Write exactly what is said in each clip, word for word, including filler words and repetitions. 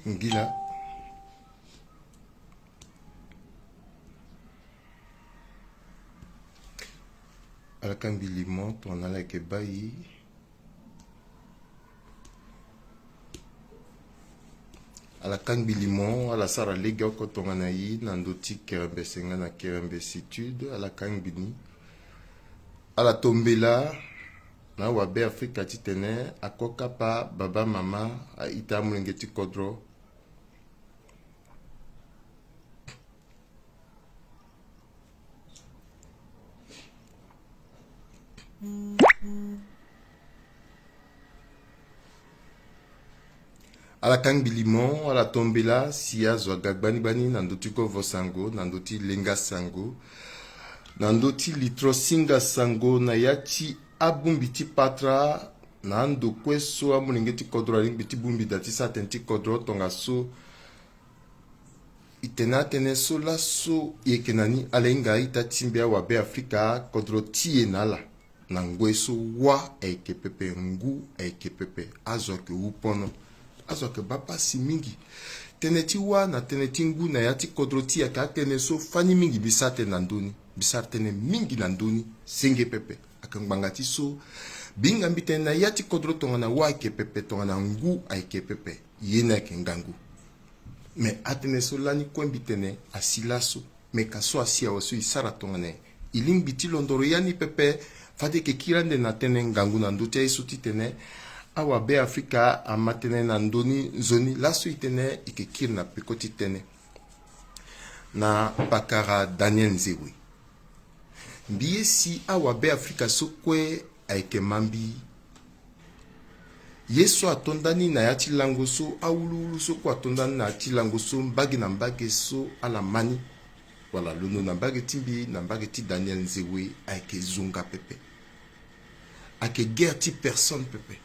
Ngila. Ala kangbi limo tongana ala yeke baa e. Ala kangbi limo, ala sara legeoko tongana e na ndö ti kerembese nga na kerembese sud. Ala kangbi ni. Ala tombela na awabe Afrika titene ako kapa baba mama, a-ita, amolenge ti kodro. Ala kangbi limo, ala tombela si azo aga gbani gbani na ndö ti kovo sango, na ndö ti lenga sango, na ndö ti litro singa sango na ya ti abongbi ti patara, na ando kue so amolenge ti kodro alingbi ti bongbi da ti sara tënë ti kodro tongaso. E tene atënë so laso e yeke na ni, ala hinga a-ita ti mbi, awabe Afrika, kodro ti e na ala. Na ngoi so wâ ayeke pepe, ngu ayeke pepe, azo ayeke wu pono, azo ayeke baa pasi mingi. Tënë ti wâ na tënë ti ngu na ya ti kodro ti e ayeke atënë so fani mingi mbi sara tënë na ndö ni. Mbi sara tënë mingi na ndö ni, senge pepe. Ayeke ngbanga ti so mbi hinga mbi tene na ya ti kodro tongana wâ ayeke pepe, tongana ngu ayeke pepe, ye ni ayeke ngangu. Me atënë so lani kue mbi tene asi laso. Me ka so asi awe so e sara tongana nyen? E lingbi ti londoro ya ni pepe. Fade e yeke kiri ande na tënë ngangu na ndö ti aye so titene awabe Afrika ama tënë na ndö ni nzoni. Laso e tene e yeke kiri na peko ti tënë na pakara Daniel Nzewe. Mbi ye si awabe Afrika so kue ayeke ma mbi. Ye so ato nda ni na ya ti lango so, awuluwulu so kue ato nda ni na ya ti lango so, mbage na mbage so ala ma ni, wala londo na mbage ti mbi, na mbage ti Daniel Nzewe, ayeke zonga pepe. Ayeke guerre ti personne pepe.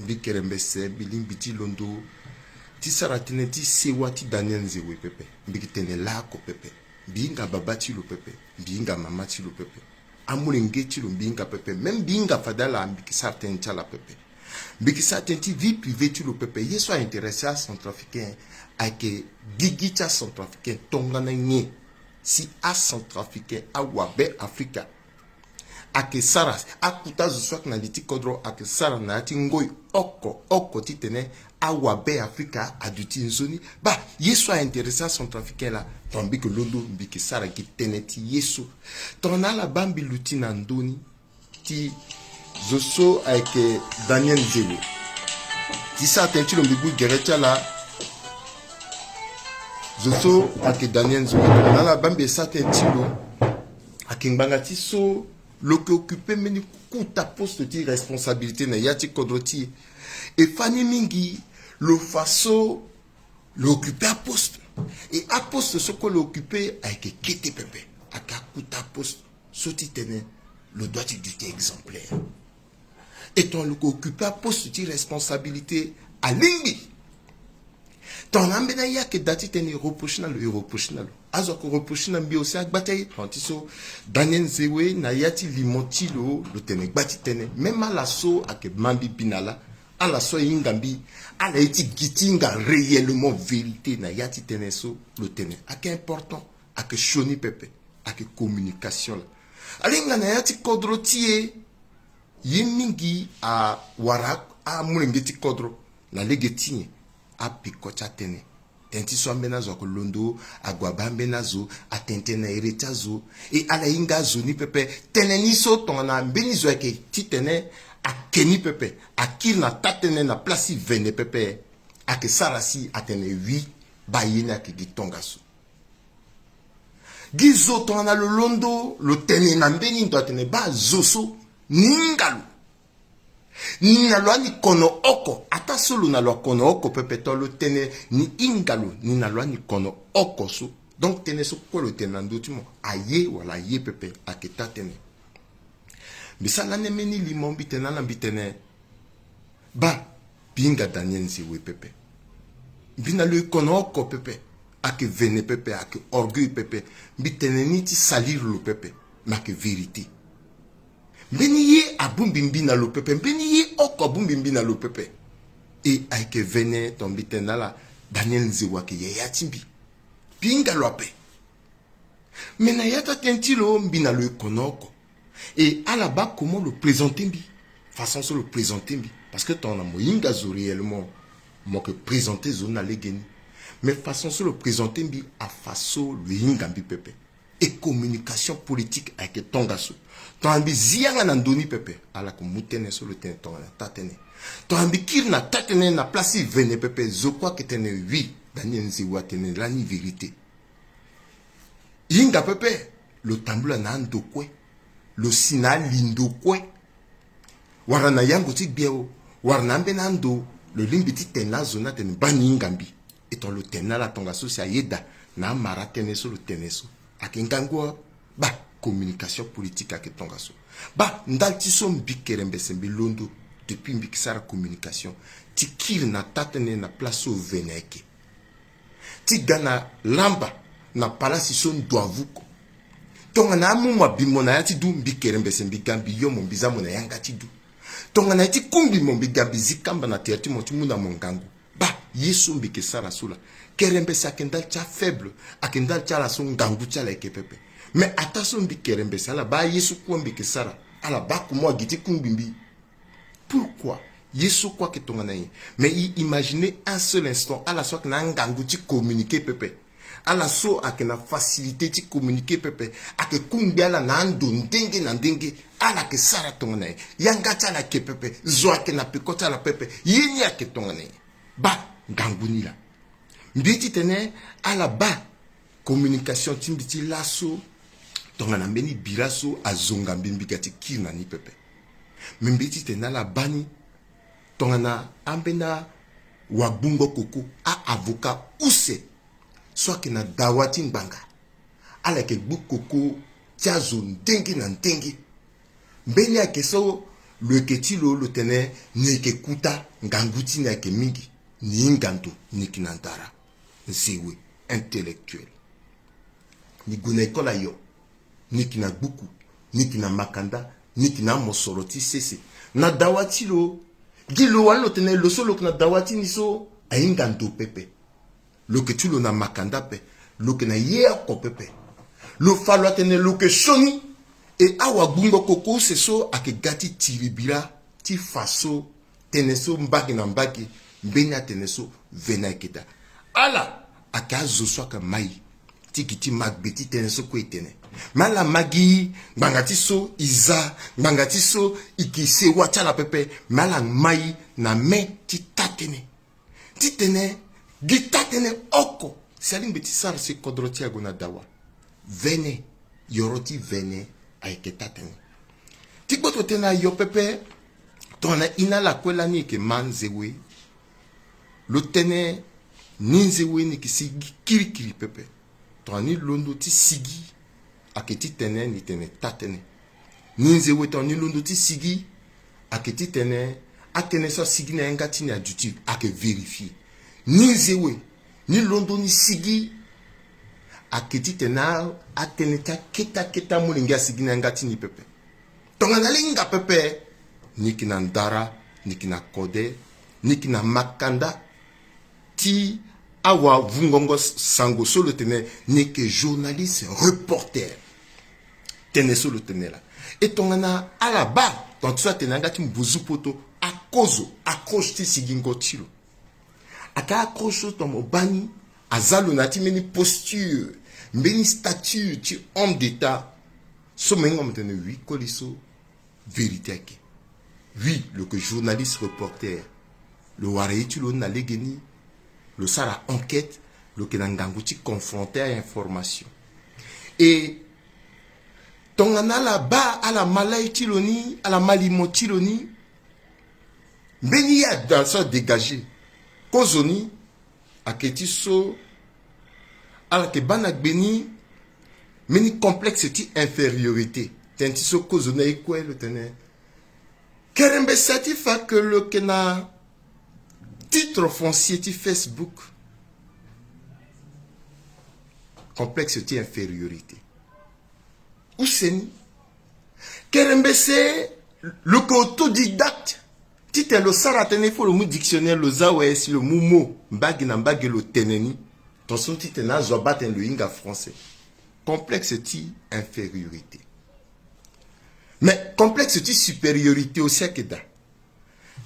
Mbi kerembese, mbi lingbi ti londo ti sara tënë ti sewa ti Daniel Nzewe pepe. Mbi yeke tene laoko pepe. Mbi hinga baba ti lo pepe. Mbi hinga mama ti lo pepe. Amolenge ti lo mbi hinga pepe. Même mbi hinga fade ala, mbi yeke sara tënë ti ala pepe. Mbi yeke sara tënë ti vie privée ti lo pepe. Ye so a-intéressé acentrafricain, ayeke gigi ti acentrafricain tongana nyen? Si acentrafricain, awabe Afrika, ayeke sara, akuta zo so ayeke na li ti kodro ayeke sara na ya ti ngoi oko oko titene awabe Afrika aduti nzoni. Baa ye so a-intéressé acentrafricain laa. Tongana mbi yeke londo, mbi yeke sara gi tënë ti ye so. Tongana ala baa mbi luti na ndö ni ti zo so ayeke Daniel Nzewe. Ti sara tënë ti lo mbi gue gere ti ala. Zo so ayeke Daniel Nzewe, tongana ala baa mbi e sara tënë ti lo, ayeke ngbanga ti so lo yeke occupé mbeni kota poste ti responsabilité na ya ti kodro ti e. E fani mingi lo fa so lo occupé aposte. E aposte so kue lo occupé ayeke kete pepe. Ayeke akota poste so titene lo doit ti duti exemplaire. E tongana lo yeke occupé aposte ti responsabilité, alingbi. Tongana ambeni aye ayeke daa titene e reproché na lo, e reproché na lo. Azo ayeke reproché na mbi aussi agba ti aye. Tongana ti so Daniel Nzewe na ya ti limo ti lo, lo tene gba ti tënë. Même ala so ayeke ma mbi bi na laa, ala so ahinga mbi, ala ye ti gi ti hinga réellement vérité na ya ti tënë so lo tene. Ayeke important, ayeke sioni pepe, ayeke communication laa. Ala hinga na ya ti kodro ti e, ye mingi awara amolenge ti kodro na lege ti nyen? Apeko ti atënë. Tënë ti so ambeni azo ayeke londo, ague abaa ambeni azo, atene tënë na ere ti azo. E ala hinga azo ni pepe. Tënë ni so tongana mbeni zo ayeke titene ake ni pepe, akiri na taa-tënë na place ti vene pepe, ayeke sara si atene wi, baa ye ni ayeke gi tongaso. Gi zo tongana lo londo, lo tene na mbeni ndo atene baa zo so ni hinga lo. Ni na lo ani kono oko, ataa so lo na lo akono oko pepe, to lo tene ni hinga lo, ni na lo ani kono oko so. Donc tënë so kue lo tene na ndö ti mo, aye wala aye pepe, ayeke taa-tënë. Mbi sara lani mbeni limo, mbi tene na ala, mbi tene, baa, mbi hinga Daniel Nzewe pepe. Mbi na lo e kono oko pepe. Ayeke vene pepe, ayeke orgueil pepe. Mbi tene ni ti salir lo pepe. Me ayeke vérité. Mbeni ye abongbi mbi na lo pepe. Mbeni ye oko abongbi mbi na lo pepe. E ayeke vene, tongana mbi tene na ala, Daniel Nzewo ayeke yaya ti mbi. Mbi hinga lo ape. Mais na ya ti atënë ti lo, mbi na lo e kono oko. Et ala baa comment lo présenter mbi, façon so lo présenter mbi. Parce que tongana mo hinga zo réellement, mo yeke présenter zo ni na legeni. Mais façon so lo présenter mbi, afa so lo hinga mbi pepe. Et communication politique ayeke tongaso. Tongana mbi zi yanga na ndö ni pepe, ala yeke mu tënë so lo tene tongana taa-tënë. Tongana mbi kiri na taa-tënë na place ti vene pepe, zo kue ayeke tene oui, Daniel Nzewo atene lani vérité. Hinga pepe, lo tambula na ando kue, lo si na alindo kue. Wala na yango ti gbia o, wala na ambeni ando, lo lingbi ti tene na azo ni atene baa ni hinga mbi. E tongana lo tene na ala tongaso si ayeda na amara tënë so lo tene so. Ayeke ngangu wa. Baa communication politique ayeke tongaso. Baa ndali ti so mbi Kerembese mbi londo, depuis mbi yeke sara communication, ti kiri na taa-tënë na place so vene ayeke. Ti ga na lamba na palasi so ndo avuko. Tongana amu mo abi mo na ya ti du, mbi Kerembese mbi ga mbi yo mo mbi za mo na yanga ti du. Tongana ye ti kungbi mo mbi ga mbi zi kamba na tere ti mo ti mu na mo ngangu. Baa ye so mbi yeke sara so laa, Kerembese ayeke ndali ti afaible, ayeke ndali ti ala so ngangu ti ala yeke pepe. Mais ataa so mbi Kerembese ala baa ye so kue mbi yeke sara, ala baa comment agi ti kungbi mbi. Pourquoi? Ye so kue ayeke tongana nyen? Mais i imaginer un seul instant, ala so ayeke na angangu ti communiquer pepe, ala so ayeke na facilité ti communiquer pepe, ayeke kungbi ala na ando ndenge na ndenge, ala yeke sara tongana nyen? Yanga ti ala yeke pepe, zo ayeke na peko ti ala pepe, ye ni ayeke tongana nyen? Baa ngangu ni laa. Mbi ye titene ala baa communication ti mbi ti laso, tongana mbeni bira so azonga mbi, mbi ga ti kiri na ni pepe. Me mbi ye titene ala baa ni tongana ambeni awagbungo koko, a-avocat use so ayeke na dawa ti ngbanga. Ala yeke gbu koko ti azo ndenge na ndenge. Mbeni ayeke so lo yeke ti lo, lo tene ni yeke kuta, ngangu ti ni ayeke mingi. Ni hinga ndo, ni yeke na ndara. Nzewe, intellectuel. Ni gue na école ayo. Ni yeke na gbuku, ni yeke na makanda, ni yeke na amosoro ti sese. Na dawa ti lo, gi lo wani lo tene lo so lo yeke na dawa ti ni so ahinga ndo pepe. Lo yeke ti lo na makanda ape, lo yeke na ye oko pepe. Lo fa lo atene lo yeke sioni. E awagbungo koko use so ayeke ga ti tiri bira ti fa so tënë so mbage na mbage, mbeni atënë so vene ayeke daa. Ala ayeke azo so ayeke mai ti gi ti magbe ti tënë so kue e tene. Me ala ma gi ngbanga ti so e za, ngbanga ti so e ke sewa ti ala pepe. Me ala mai na mê ti taa-tënë. Titene gi taa-tënë oko si alingbi ti sara si kodro ti e ague na dawa. Vene, yoro ti vene ayeke taa-tënë. Ti gboto tënë na yo pepe, tongana ina lakue lani e yeke ma Nzewe, lo tene ni Nzewe ni yeke sigi kirikiri pepe. Tongana ni londo ti sigi, ayeke titene ni tene taa-tënë. Ni Nzewe tongana ni londo ti sigi, ayeke titene atënë so asigi na yanga ti ni aduti, ayeke vérifier. Ni Nzewe ni londo ni sigi, ayeke titene a- atënë ti akete akete amolenge asigi na yanga ti ni pepe. Tongana ala hinga pepe, ni yeke na ndara, ni yeke na kode, ni yeke na makanda ti awavungongo sango so lo tene ni yeke journaliste reporter. Tënë so lo tene laa. E tongana ala baa, tongana ti so atene na yanga ti mbuzu poto, akozo, accroche ti sigingo ti lo. Aka accroche so tongana mo baa ni, aza lo na ya ti mbeni posture, mbeni stature ti homme d'État. So mo hinga mo tene oui, koli so vérité ayeke. Oui, lo yeke journaliste reporter. Lo wara ye ti lo ni na legeni, lo sara enquête, lo yeke na ngangu ti confronter a-information. Et tongana ala baa, ala ma lai ti lo ni, ala ma limo ti lo ni, mbeni ye ada so adégagé. Kozoni ayeke ti so ala yeke baa na gbe ni mbeni complexe ti infériorité. Tënë ti so kozoni aye kue lo tene kerembese ti fa ke lo yeke na titre foncier ti Facebook. Complexe ti infériorité. Use ni. Kerembese lo yeke autodidacte. Titene lo sara tënë, il faut lo mu dictionnaire, lo za awe, si lo mu mot mbage na mbage, lo tene ni. Ton so titene azo abaa tënë lo hinga français. Complexe ti infériorité. Mais complexe ti supériorité aussi ayeke daa.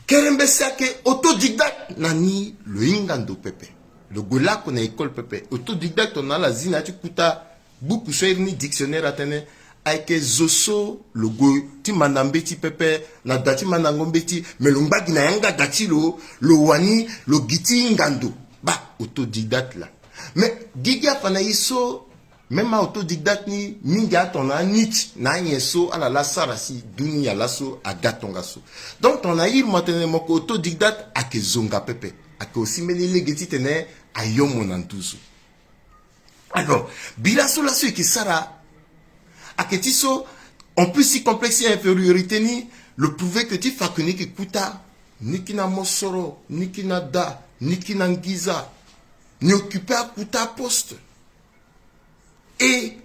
Kerembese ayeke autodidacte na ni, lo hinga ndo pepe. Lo gue lako na école pepe. Autodidacte, tongana ala zi na ya ti kuta buku so a iri ni dictionnaire atene, ayeke zo so lo gue ti manda mbeti pepe na da ti mandango mbeti, me lo ngba gi na yanga da ti lo, lo wani lo gi ti hinga ndo. Baa autodidacte laa. Me gigi afa na e so, même a-autodidacte ni, mingi atongana a-nit na anyen so ala laa sara si dunia laso aga tongaso. Donc tongana a iri mo atene mo yeke autodidacte, ayeke zonga pepe. Ayeke aussi mbeni lege titene ayo mo na nduzu. Alors bira so laso e yeke sara, ayeke ti so, en plus ti complexe ti infériorité ni, lo prouve que ti fa oko ni yeke kuta, ni kina mosoro, ni kina da, ni kina ngiza, ni occupe akuta poste. Et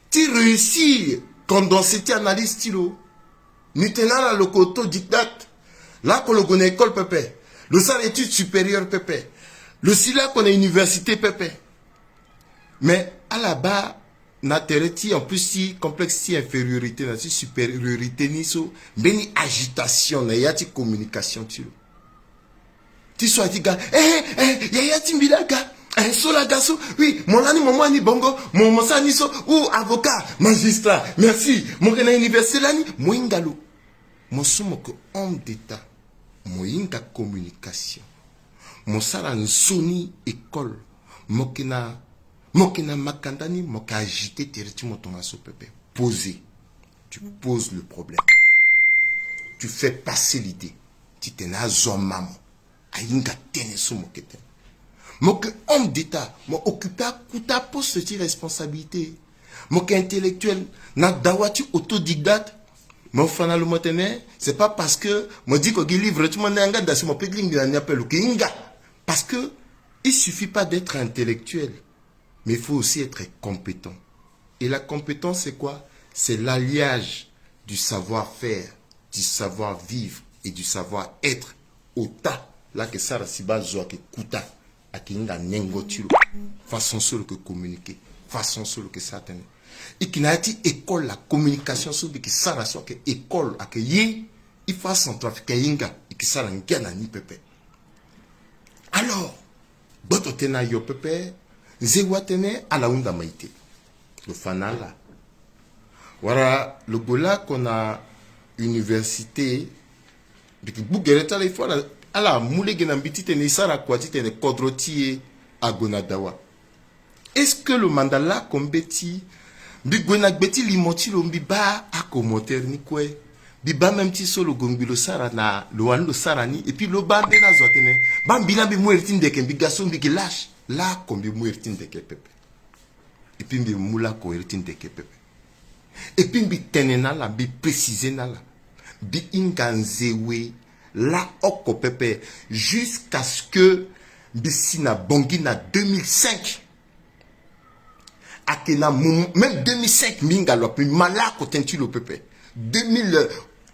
ti réussir condenser ti analyse ti lo, ni tene ala lo yeke autodidacte. Lako lo gue na école pepe, lo sara étude supérieure pepe, lo si lako na université pepe. Mais ala baa na tere ti, en plus ti complexe ti infériorité na ti supériorité ni so, mbeni agitation na ya ti communication ti lo. Ti so aye ti ga, eh, eh, yaya ti mbi laa aga, eh, so laa aga so, oui, mo lani mo mu ani bongo, mo, mo sara ni so, ou avocat, magistrat, merci, mo yeke na université lani, mo hinga lo. Mo so mo yeke homme d'état, mo hinga communication, mo sara nzoni école, mo yeke na, mo yeke na makanda ni, mo yeke agiter tere ti mo tongaso pepe. Poser. Tu poses le problème. Tu fais passer l'idée. Titene azo ama mo, ahinga tënë so mo yeke tene. Mo yeke homme d'état, mo occupe akuta poste ti responsabilité. Mo yeke intellectuel. Na dawa ti autodidacte, mo fa na lo mo tene, c'est pas parce que mo diko gi livre ti mo ni yanga da si mo peut lingbi na ni ape. Lo yeke hinga. Parce que il suffit pas d'être intellectuel, mais il faut aussi être compétent. Et la compétence, c'est quoi? C'est l'alliage du savoir-faire, du savoir-vivre et du savoir-être. Ota laa ayeke sara si baa zo ayeke kuta, ayeke hinga nengo ti lo, façon so lo yeke communiquer, façon so lo yeke sara tënë. E yeke na ya ti école, la communication so mbi yeke sara so ayeke école, ayeke ye, il faut acentrafricain ahinga, e yeke sara ngia na ni pepe. Alors gboto tënë na yo pepe. Nze wa tënë ala hunda ma ite. Lo fa na ala, wala lo gue lako na université, mbi yeke gbu gere ti ala, il faut ala, ala mu lege na mbi titene e sara kua titene kodro ti e ague na dawa. Est-ce que lo manda lako mbeti? Mbi gue na gbe ti limo ti lo, mbi baa acommentaire ni kue. Mbi baa même ti so lo gue ngbi lo sara na lo wani lo sara ni. Et puis lo baa mbeni azo atene, baa mbi laa mbi mu ere ti ndeke, mbi ga so mbi yeke lâche. Lako mbi mu ere ti ndeke pepe. Et puis mbi mu lako ere ti ndeke pepe. Et puis mbi tene na ala, mbi préciser na ala, mbi hinga nzewe laa oko pepe, jusqu'à ce que mbi si na Bangui na deux mille cinq. Ayeke na mo-, même deux mille cinq mbi hinga lo ape, mbi ma lako tënë ti lo pepe. Deux mille,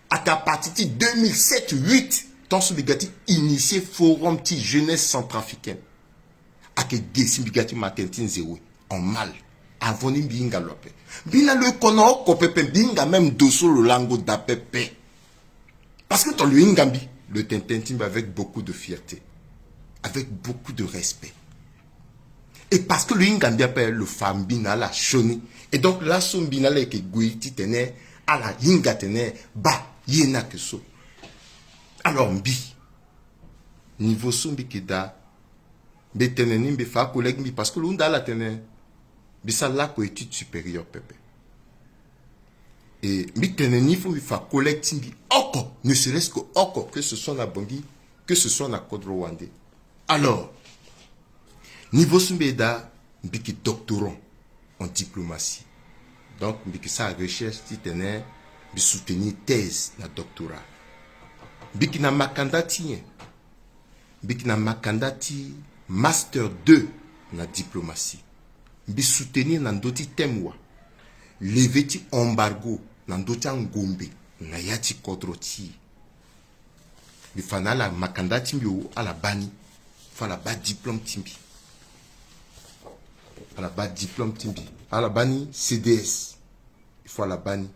ayeke à partir ti deux mille sept huit, tant so mbi ga ti initier forum ti jeunesse centrafricaine. Ayeke ge si mbi ga ti ma tënë ti nzewe en mal. Avant ni mbi hinga lo ape. Mbi na lo e ko na oko pepe, mbi hinga même ndo so lo lango daa pepe. Parce que tant lo hinga mbi, lo tene tënë ti mbi avec beaucoup de fierté, avec beaucoup de respect. Et parce que lo hinga mbi ape, lo fa mbi na ala sioni. Et donc laso mbi na ala yeke gue titene ala hinga tene baa ye ni ayeke so. Alors mbi, niveau so mbi yeke daa, mbi tene ni, mbi fa acollègue mbi, parce que lo hunda ala tene mbi sara lako étude supérieure pepe. Et mbi tene ni, faut mbi fa collègue ti mbi oko, ne serait-ce que oko, que ce soit na Bangui, que ce soit na kodro wande. Alors niveau so mbi yeke daa, mbi yeke doctorant en diplomatie. Donc mbi yeke sara recherche titene mbi soutenir thèse na doctorat. Mbi yeke na makanda ti nyen? Mbi yeke na makanda ti master deux na diplomatie. Mbi soutenir na ndö ti thème wa, lever ti embargo na ndö ti angombe na ya ti kodro ti e. Mbi fa na ala makanda ti mbi o, ala baa ni. Fo ala baa diplôme ti mbi. Ala baa diplôme ti mbi. Ala baa ni C D S. Il faut ala baa ni.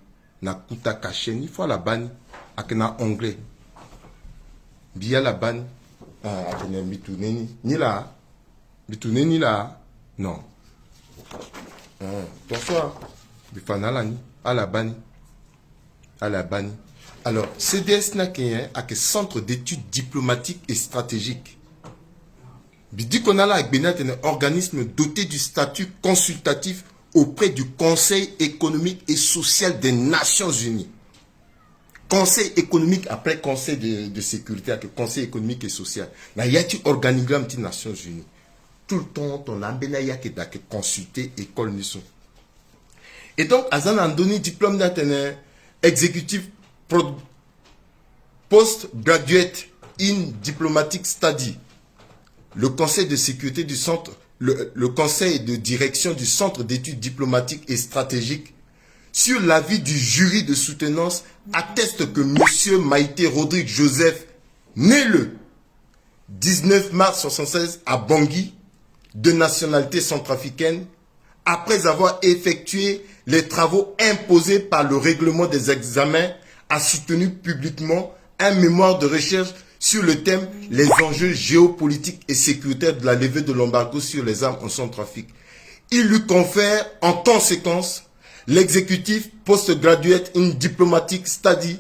Na kuta ka chaîne, il faut ala baa ni. Ayeke na anglais. Mbi ala baa ni. Ah, atene mbi tourne ni. Ni laa. Mbi tourne ni laa. Non. Ah, ton so, mbi fa na ala ni. Ala baa ni. Ala baa ni. Alors, C D S ni ayeke nyen? Ayeke Centre d'études diplomatiques et stratégiques. Mbi diko na ala agbe ni atene organisme doté du statut consultatif auprès du Conseil économique et social des Nations Unies. Conseil économique après Conseil de, de sécurité, ayeke Conseil économique et social. Na ya ti organigramme ti Nations Unies. Tout le temps tongana ambeni aya ayeke daa, ayeke consulter école ni so. Et donc, aza na ndö ni diplôme ni atene exécutif pro-, postgraduate in diplomatic study. Le conseil de sécurité du centre, le, le conseil de direction du Centre d'études diplomatiques et stratégiques, sur l'avis du jury de soutenance, atteste que Monsieur Maïté Rodrigue Joseph, né le dix-neuf mars soixante-seize à Bangui, de nationalité centrafricaine, après avoir effectué les travaux imposés par le règlement des examens, a soutenu publiquement un mémoire de recherche sur le thème « Les enjeux géopolitiques et sécuritaires de la levée de l'embargo sur les armes en Centrafrique ». Il lui confère en conséquence l'exécutif Postgraduate in Diplomatic Study,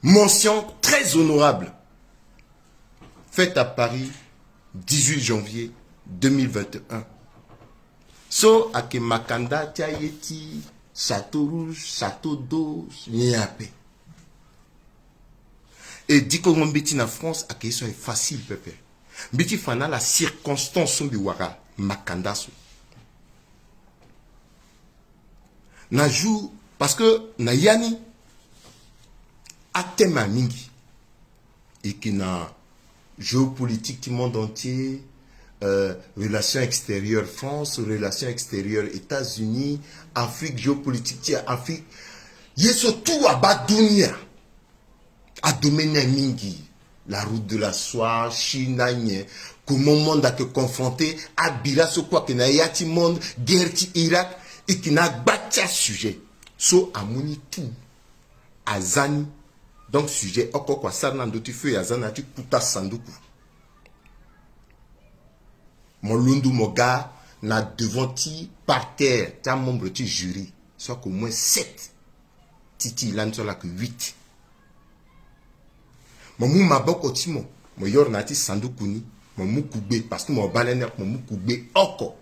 mention très honorable, faite à Paris, dix-huit janvier deux mille vingt et un. So ayeke makanda ti aye ti Château Rouge, Château d'Eau, nyen ape? E dikongo mbeti na France ayeke ye so aye facile pepe. Mbi ti fa na ala circonstance so mbi wara makanda so. Na jour, parce que na ya ni, athème amingi. E yeke na géopolitique ti monde entier, euh, relations extérieures France, relations extérieures États-Unis, Afrique, géopolitique ti Afrique. Ye so tout abaa dunia. Adomaine ni aye mingi. La route de la soie, Chine, anyen. Comment monde ayeke confronté, abira so kue ayeke na ya ti monde, guerre ti Irak, e yeke na agba ti asujet so amu ni tout. Aza ni. Donc sujet oko oko asara na ndö ti feuille, aza na ya ti kuta sanduku. Mo londo mo ga na devant ti parterre ti amembre ti jury, so ayeke au moins sept. Ti ti e lani so ala yeke huit. Mo mu maboko ti mo, mo yoro na ya ti sanduku ni, mo mu kugbe, parce que mo baa lani, mo mu kugbe oko.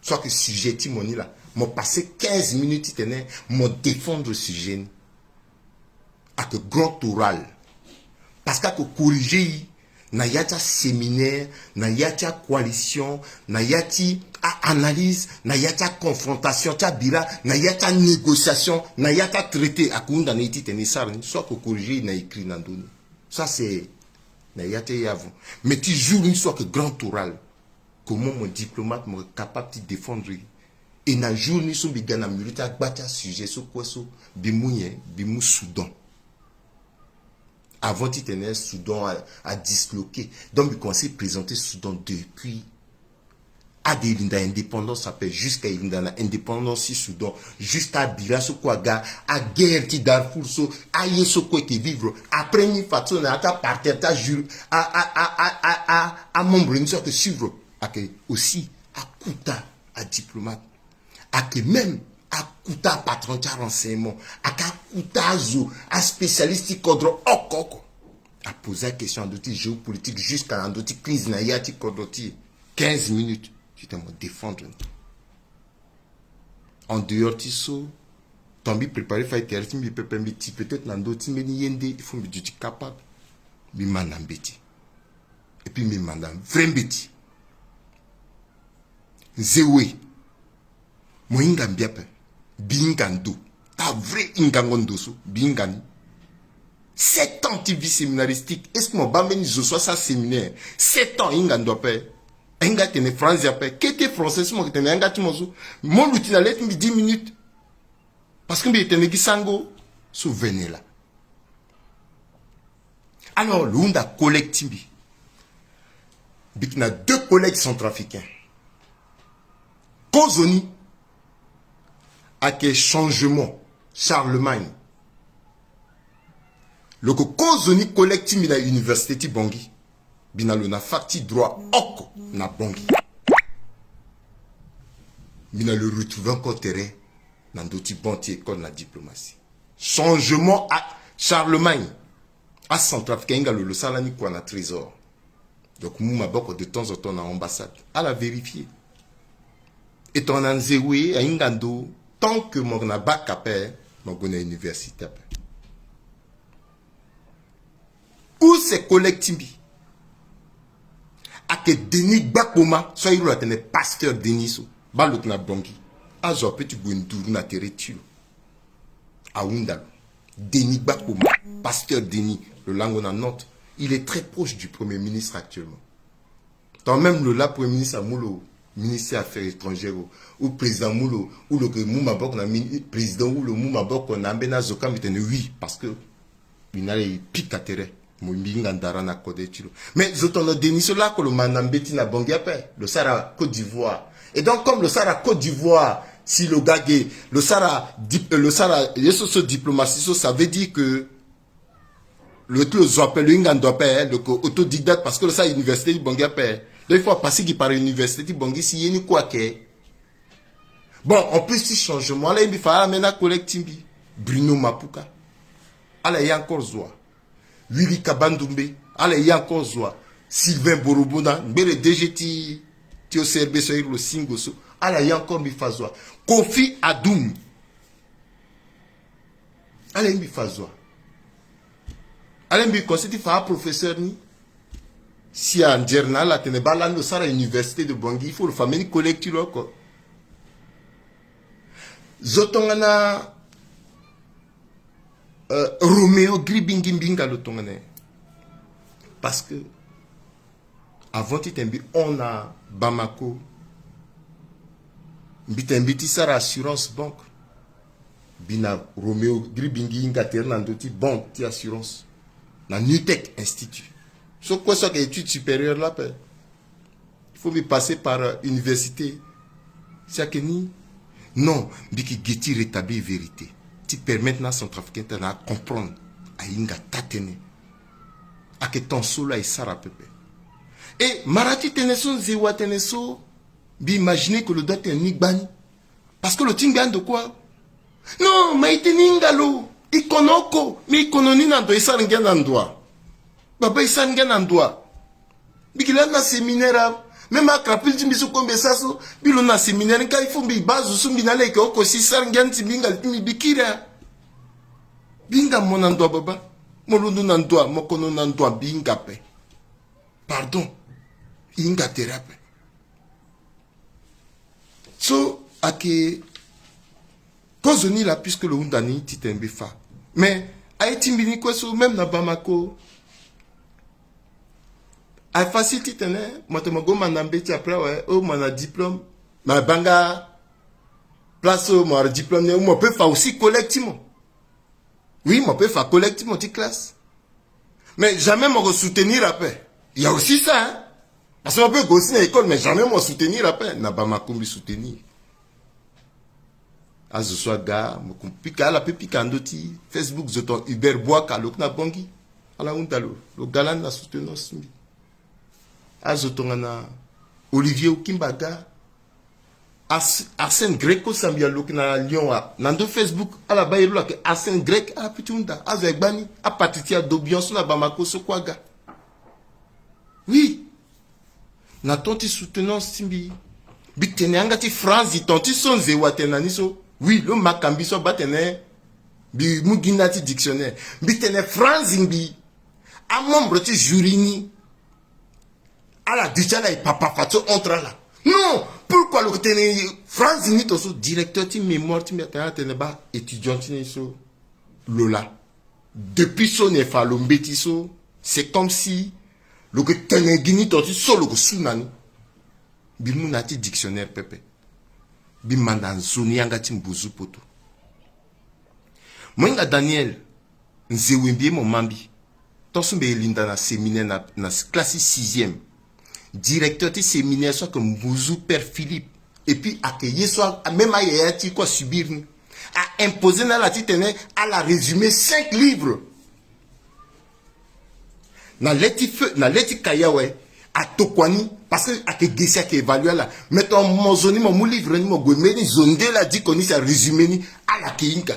So ayeke sujet ti mo ni laa. Mo passe quinze minutes titene mo défendre sujet ni. Ayeke grand oral. Parce que ayeke corriger e na ya ti aséminaire, na ya ti acoalition, na ya ti a-analyse, na ya ti aconfrontation ti abira, na ya ti anégociation, na ya ti atraité. Ayeke hunda na e titene e sara ni. So ayeke corriger e na écrit na ndö ni. Ça c'est na ya ti e avant. Mais ti jour ni so ayeke grand oral. Comment mo diplomate mo capable ti défendre e? E na jour ni so mbi ga na milieu ti agba ti asujet so kue so, mbi mu nyen? Mbi mu Soudan. Avant titene Soudan a, a disloqué. Donc mbi commencé présenter Soudan depuis. Ade e linda indépendance ape, jusqu'à e linda na indépendance ti Soudan. Juste abira so kue aga, aguerre ti Darfour so, aye so kue e yeke vivre. Après ni fa so na ya ti aparterre ti ajur, a, a, amembre ni so ayeke suivre. Ayeke aussi akuta adiplomate. Ayeke même akuta apatron ti arenseignement. Ayeke akuta azo, aspécialiste ti kodro oko oko. Aposer akestion na ndö ti géopolitique jusqu'à na ndö ti crise na ya ti kodro ti e. Quinze minutes titene mo défendre ni. En dehors ti so, tant mbi préparer fay tere ti mbi pepe, mbi ti peut-être na ndö ti mbeni ye nde, il faut mbi duti capable. Mbi manda mbeti. Et puis mbi manda vrai mbeti. Zewe. Mo hinga mbi ape. Mbi hinga ndo. Ta vrai hingango ndo so mbi hinga ni. Sept ans ti vie séminaristique. Est-ce que mo baa mbeni zo so asara séminaire? Sept ans, hinga ndo ape. Ahinga tene français ape. Kete français so mo yeke tene na yanga ti mo so, mo luti na le ti mbi dix minutes. Parce que mbi yeke tene gi sango so vene laa. Alors lo hunda collègue ti mbi. Mbi yeke na deux collègues centrafricains. Kozoni ayeke Changement, Charlemagne. Lo yeke kozoni collègue ti mbi na université ti Bangui. Mbi na lo na fac ti droit oko na Bangui. Mbi na lo retrouver encore tere na ndö ti banc ti école na diplomatie. Changement, à Charlemagne. Acentrafricain ahinga lo, lo sara ni kua na trésor. Donc mu maboko de temps en temps na ambassade. Ala vérifier. E tongana nze we ahinga ndo, tant que mo yeke na bac ape, mo gue na université ape. Use collègue ti mbi ayeke Denis Gbakpoma, so airi lo atene pasteur Denis so. Baa lo yeke na Bangui. Azo ape ti gue nduru na tere ti lo. Ahunda lo. Denis Gbakpoma, pasteur Denis, lo lango na Nantes. Il est très proche du premier ministre actuellement. Tant même lo la premier ministre amu lo ministre affaires étrangères o, ou président amu lo, ou lo yeke mu maboko na mini-, président, ou lo mu maboko na ambeni azo ka, mbi tene oui, parce que mbi na ala e pika tere. Mo, mbi hinga ndara na kode ti lo. Mais zo tongana Denis so lako lo ma na mbeti na Bangui ape. Lo sara Côte d'Ivoire. Et donc comme lo sara Côte d'Ivoire, si lo ga ge, lo sara dip-, lo sara ye so so diplomatie so, ça veut dire que lo ti lo zo ape, lo hinga ndo ape, lo yeke autodidacte parce que lo sara université ti Bangui ape. Donc il faut apasser gi par université ti Bangui si ye ni kue ayeke. Bon, en plus ti Changement, ala ye mbi fa ala ambeni acollègue ti mbi, Bruno Mapuka. Ala ye encore zo wa. Willy Kabandumbe, ala ye encore zo wa. Sylvain Borobona, ngbere D G ti, ti O C R B so airi lo Singo so. Ala ye encore mbi fa zo wa. Kofi Adoum. Ala ye mbi fa zo wa. Ala ye mbi conseil ti fa aprofesseur ni. Si anzere na ala atene baa lani lo sara université de Bangui, il faut lo fa mbeni collègue ti lo oko. Zo tongana, euh, Roméo Gribingi, mbi hinga lo tongana nyen? Parce que avant titene mbi hon na Bamako, mbi tene mbi ti sara assurance banque. Mbi na Roméo Gribingi hinga tere na ndö ti banque ti assurance na Nutec Institut. So kue so ayeke étude supérieure la ape, il faut mbi passer par, euh, université. Si ayeke ni, non, mbi yeke ge ti rétablir vérité ti permettre na acentrafricain ti ala acomprendre, ahinga taa-tënë. Ayeke temps so la e sara pepe. E mara ti tënë so nze wa tënë so, mbi imaginer que lo doit tene ni gbani. Parce que lo ti ngbia ndo kue. Non, ma e tene e hinga lo. E kono oko, mais e kono ni na ndo, e sara ngia na ndo wa. Baba, e sara ngia na ndo wa. Mbi yeke lani na séminaire, même akrapil ti mbi so kue mbi sa so, mbi lo na séminaire ni ka, il faut mbi baa zo so mbi na ala yeke oko si e sara ngia ni ti mbi hinga li ti mbi, mbi kiri. Mbi hinga mo na ndo wa baba. Mo londo na ndo wa, mo kono na ndo wa, mbi hinga ape. Pardon. E hinga tere ape. So ayeke kozoni la, puisque lo hunda ni titene mbi fa. Mais aye ti mbi ni kue so, même na Bamako, aye facile titene mo tene mo gue ma na mbeti, après awe o ma na diplôme. Mais abaa nga place so mo wara diplôme ni, mo peut fa aussi collègue ti mo. Oui, mo peut fa collègue ti mo ti classe. Mais jamais mo ko soutenir ape. Il y a aussi ça, hein. Parce que mo peut gue aussi na école, mais jamais mo soutenir ape. Na Bamako mbi soutenir. Azo so aga, mo ko pika, ala peut pika na ndö ti Facebook, zo tongana Hubert Boaka, lo yeke na Bangui. Ala hunda lo, lo ga lani na soutenance ti mbi. Azo tongana Olivier Okimba aga. Ars-, Arsène Greco Sambia lo yeke na Lyon wa. Na ndö Facebook, ala baa iri lo ayeke Arsène Grec, ala peut ti hunda. Azo aye gbani, apartir ti adobian so na Bamako so kue aga. Oui. Na temps ti soutenance ti mbi, mbi tene yanga ti Franzi, temps ti so nze wa tene na ni so. Oui, lo maka mbi so abaa tene mbi mu gi nda ti dictionnaire. Mbi tene Franzi mbi, amembre ti jury ni, ala duti ala e papa fa so entre ala. Non, pourquoi lo yeke tene Franzi ni ton so? Directeur ti mémoire ti mbi atene, ala tene baa étudiant ti ni so, lo laa. Depuis so ni e fa lo mbeti so, c'est comme si lo yeke tene gi ni ton ti so lo yeke su na ni. Mbi mu na ya ti dictionnaire pepe. Mbi manda nzoni yanga ti mbuzu poto. Mo hinga Daniel, nze wembi ye mo ma mbi. Tant so mbi linda na séminaire na, na classe sixième. Directeur ti séminaire so ayeke Mbuzu, Père Philippe. Et puis ayeke ye so a, même ayaya ti e kue asubir ni. A imposer na ala titene ala résumer cinq livres. Na le ti feu, na le ti cahier awe, atokua ni, parce que ayeke ge si ayeke évaluer ala. Mais tongana mo zo ni, mo mu livre ni, mo gue mbeni zo nde laa, diko ni si arésumer ni, ala yeke hinga.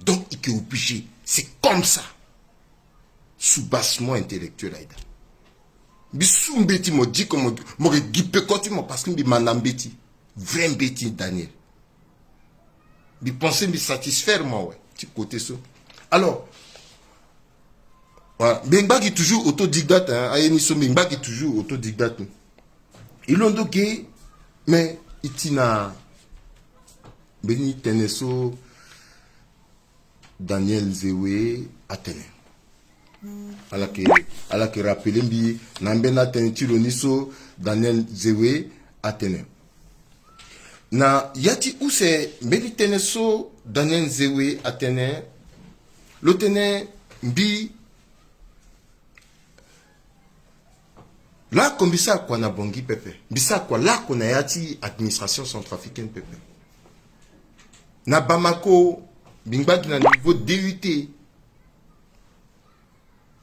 Donc il est obligé. C'est comme ça. Soubassement intellectuel aye daa. Mbi su mbeti mo, diko mo, mo yeke gi peko ti mo, parce que mbi mä na mbeti. Vrai mbeti, Daniel. Mbi pensé mbi satisfaire mo awe ti côté so. Alors, voilà. Mbi ngba gi toujours autodidacte, hein. Aye ni so mbi ngba gi toujours autodidacte. E londo ge, mais e ti na mbeni tënë so Daniel Nzewe atene. Ala yeke, ala yeke rappeler mbi na ambeni atënë ti lo ni so Daniel Nzewe atene. Na ya ti use mbeni tënë so Daniel Nzewe atene, lo tene mbi Laoko mbi sara kua na Bangui pepe. Mbi sara kua laoko na ya ti administration centrafricaine pepe. Na Bamako, mbi ngba gi na niveau D U T.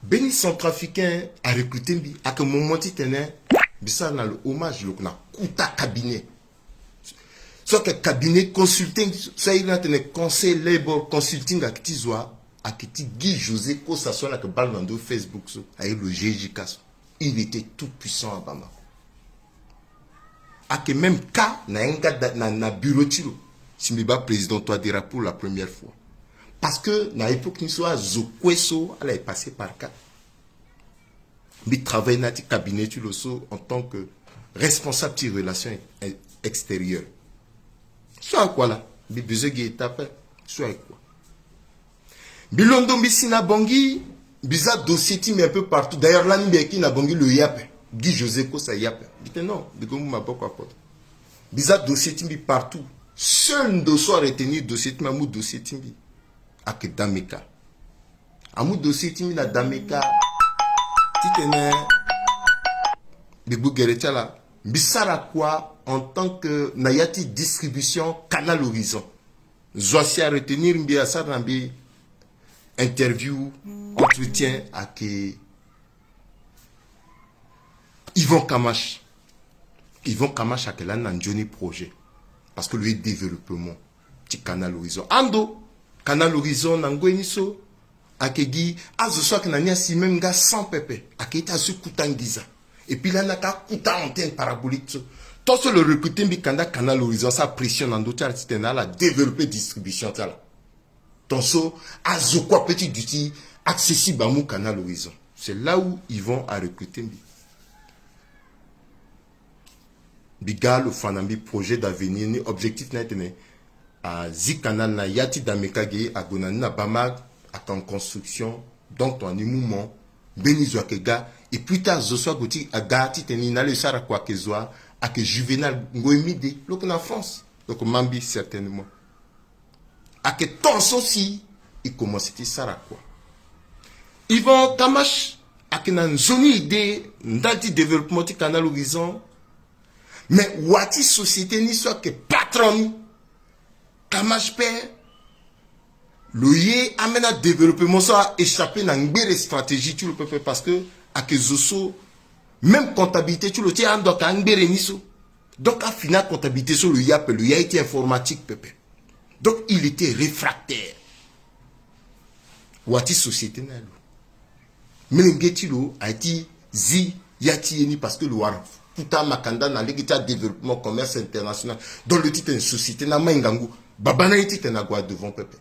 Mbeni centrafricain arecruter mbi, ayeke moment titene mbi sara na lo hommage, lo yeke na kota cabinet. So ayeke cabinet consulting, so aye na tene Conseil Labour Consulting, ayeke ti zo wa, ayeke ti Guy José Costa so ala yeke baa lo na ndo Facebook so, aye lo G J K so. Il était tout puissant à Bamako. Ayeke même cas na yanga da, na, na bureau ti lo. Si mbi baa président Touadéra pour la première fois. Parce que na époque ni so azo kue so ala ye passer par cas. Mbi travailler na ya ti cabinet ti lo so en tant que responsable ti relation e-, extérieure. So ayeke kua laa, mbi besoin gi étape, so ayeke kua. Mbi londo mbi si na Bangui, mbi za dossier ti mbi un peu partout. D'ailleurs lani mbi yeke na Bangui, lo ye ape. Guy José Costa ye ape. Mbi tene non, mbi gue mu maboko apoto. Mbi za dossier ti mbi partout. Seul ndo so aretenir dossier ti mbi, amu dossier ti mbi, ayeke Dameka. Amu dossier ti mbi na Dameka titene mbi gbu gere ti ala. Mbi sara kua en tant que na ya ti distribution Canal Horizon. Zo asi aretenir mbi, asara na mbi interview, entretien, ayeke Yvon Kamash. Yvon Kamash ayeke lani na nzoni projet. Parce que lo ye développement ti Canal Horizon. Ando, Canal Horizon na ngoi ni so, ayeke gi azo so ayeke na ni asi même nga cent pepe. Ayeke ye ti azo so kota nginza. Et puis lani ayeke akota antenne parabolique so. Tant so lo recruter mbi kanda Canal Horizon asara pression na ndö ti ala titene ala développer distribution ti ala. Tant so azo kue ape ti duti accessible amu Canal Horizon. C'est là où Yvon arecruter mbi. Mbi ga lo fa na mbi projet d'avenir ni, objectif na ni tene azi canal na ya ti Dameka ge, ague na ni na Bamako, ayeke en construction. Donc tongana ni mu mo, mbeni zo ayeke ga. Et puis tard zo so ague ti aga titene ni na ala e sara kua ayeke zo wa, ayeke Juvenal Ngoimide, lo yeke na France. Donc ma mbi certainement. Ayeke temps so si e commencer ti sara kua. Yvon Kamash ayeke na nzoni idée ndali ti développement ti Canal Horizon. Mais wa ti société ni so ayeke patron ni, Kamash pe, lo ye ambeni adéveloppement so a échapper na ngbere stratégie ti lo pepe, parce que ayeke zo so même comptabilité ti lo ti ando ayeke angbere ni so. Donc afini acomptabilité so lo ye ape, lo ye aye ti informatique pepe. Donc il était réfractaire. Wa ti société ni aye lo. Melenge ti lo aye ti zi ya ti ye ni, parce que lo wara kota makanda na lege ti adéveloppement, commerce international. Donc lo ti tene société ni amai ngangu, babâ na ye titene ague adevant pepe.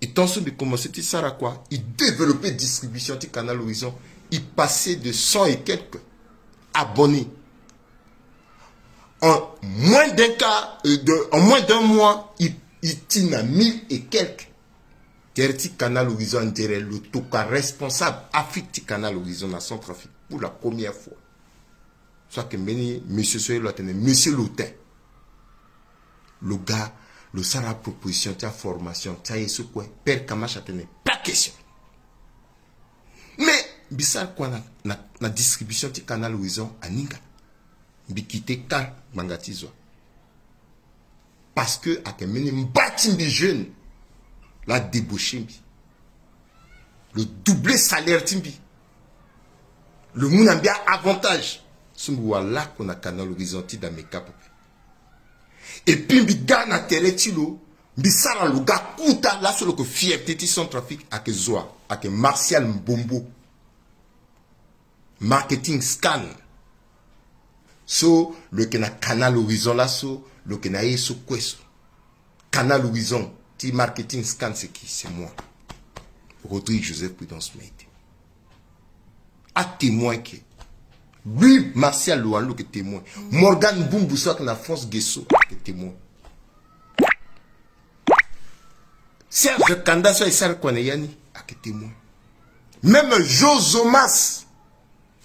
E tant so mbi commencer ti sara kua, e développer distribution ti Canal Horizon, e passer de cent et quelques abonnés. En moins d'un quart, euh, de, en moins d'un mois, e, e ti na mille et quelques. Tere ti Canal Horizon, on dirait lo tokua responsable Afrique ti Canal Horizon na Centrafrique pour la première fois. So ayeke mbeni monsieur so ye lo atene Monsieur Lotin. Lo ga, lo sara proposition ti aformation ti aye so kue. Père Kamash atene pas question. Mbi sara kua na, na, na distribution ti Canal Horizon aninga. Mbi kite ka ngbanga ti zo. Parce que ayeke mbeni mba ti mbi jeune, lo adébauché mbi, lo doublé salaire ti mbi, lo mu na mbi a-avantage. So mbi wara lako na Canal Horizon ti da meka pepe. Et puis mbi ga na tere ti lo, mbi sara lo ga kuta. Laso lo yeke fierté ti Centrafrique, ayeke zo wa, ayeke Martial Mbombo. Marketing Scan. So lo yeke na Canal Horizon laso, lo yeke na ye so kue so. Canal Horizon ti Marketing Scan, c'est qui? C'est moi. Rodrigue Joseph Prudence Maite. A-témoin ke. Lui, Martial, lo wani lo yeke témoin. Morgan Mbumbu so ayeke na France ge so ayeke témoin. Serge Kanda so aye sara kua na ya ni ayeke témoin. Même Jo Zomas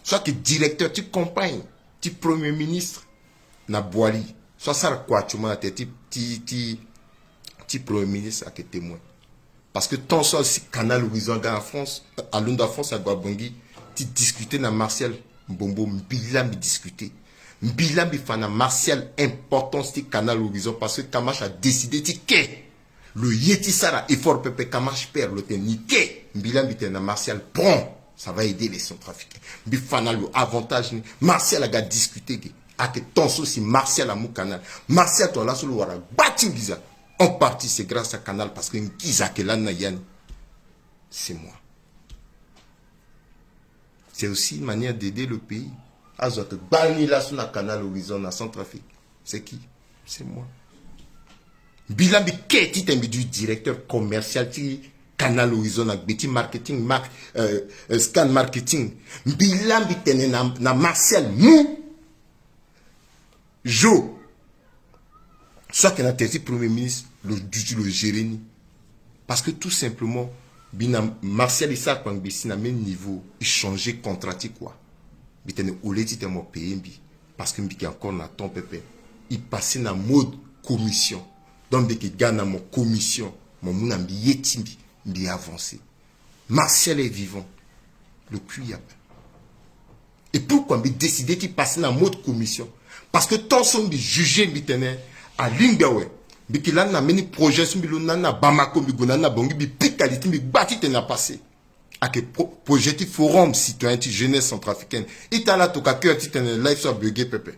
so ayeke directeur ti campagne ti Premier Ministre na Boali, so asara kua ti mo na tere ti, ti, ti, ti Premier Ministre ayeke témoin. Parce que tant so asi Canal Horizon aga na France, alondo na France ague na Bangui ti discuter na Martial Mbombo, mbi laa mbi discuter. Mbi laa mbi fa na Martial importance ti Canal Horizon, parce que Kamash adécidé ti ke. Lo ye ti sara effort pepe, Kamash père, lo tene ni ke. Mbi laa mbi tene na Martial, prends, ça va aider les Centrafricains. Mbi fa na lo avantage ni. Martial aga discuter ge. Ayeke tant so si Martial amu Canal. Martial, tongana laso lo wara gba ti nginza, en partie c'est grâce à Canal, parce que nginza ayeke lani na ya ni. C'est moi. C'est aussi une manière d'aider le pays. Azo ayeke gba ni laso na Canal Horizon na Centrafrique. C'est qui? C'est moi. Mbi laa mbi ke titene mbi du directeur commercial ti Canal Horizon na gbe ti marketing, mark, euh, euh, Scan Marketing. Mbi laa mbi tene na, na Martial mu Jo so ayeke na tere ti Premier Ministre, lo duti lo gérer ni. Parce que tout simplement, mbi na Martial e sara kua ngbe si na même niveau, e changer contrat ti kua. Mbi tene au lieu titene mo payer mbi, parce que mbi yeke encore na temps pepe. E passer na mode commission. Donc mbi yeke ga na mo commission, mo mu na mbi ye ti mbi, mbi avancer. Martial est vivant. Lo kui ape. Et pourquoi mbi décidé ti passer na mode commission? Parce que tant so mbi juger, mbi tene alingbi awe. Mbi yeke lani na mbeni projet so mbi londo na ni na Bamako, mbi gue na ni na Bangui, mbi pika li ti mbi gba titene apasser. Ayeke pro-, projet ti Forum Citoyen ti Jeunesse Centrafricaine. Ita ala toka cœur titene live so abuggé pepe.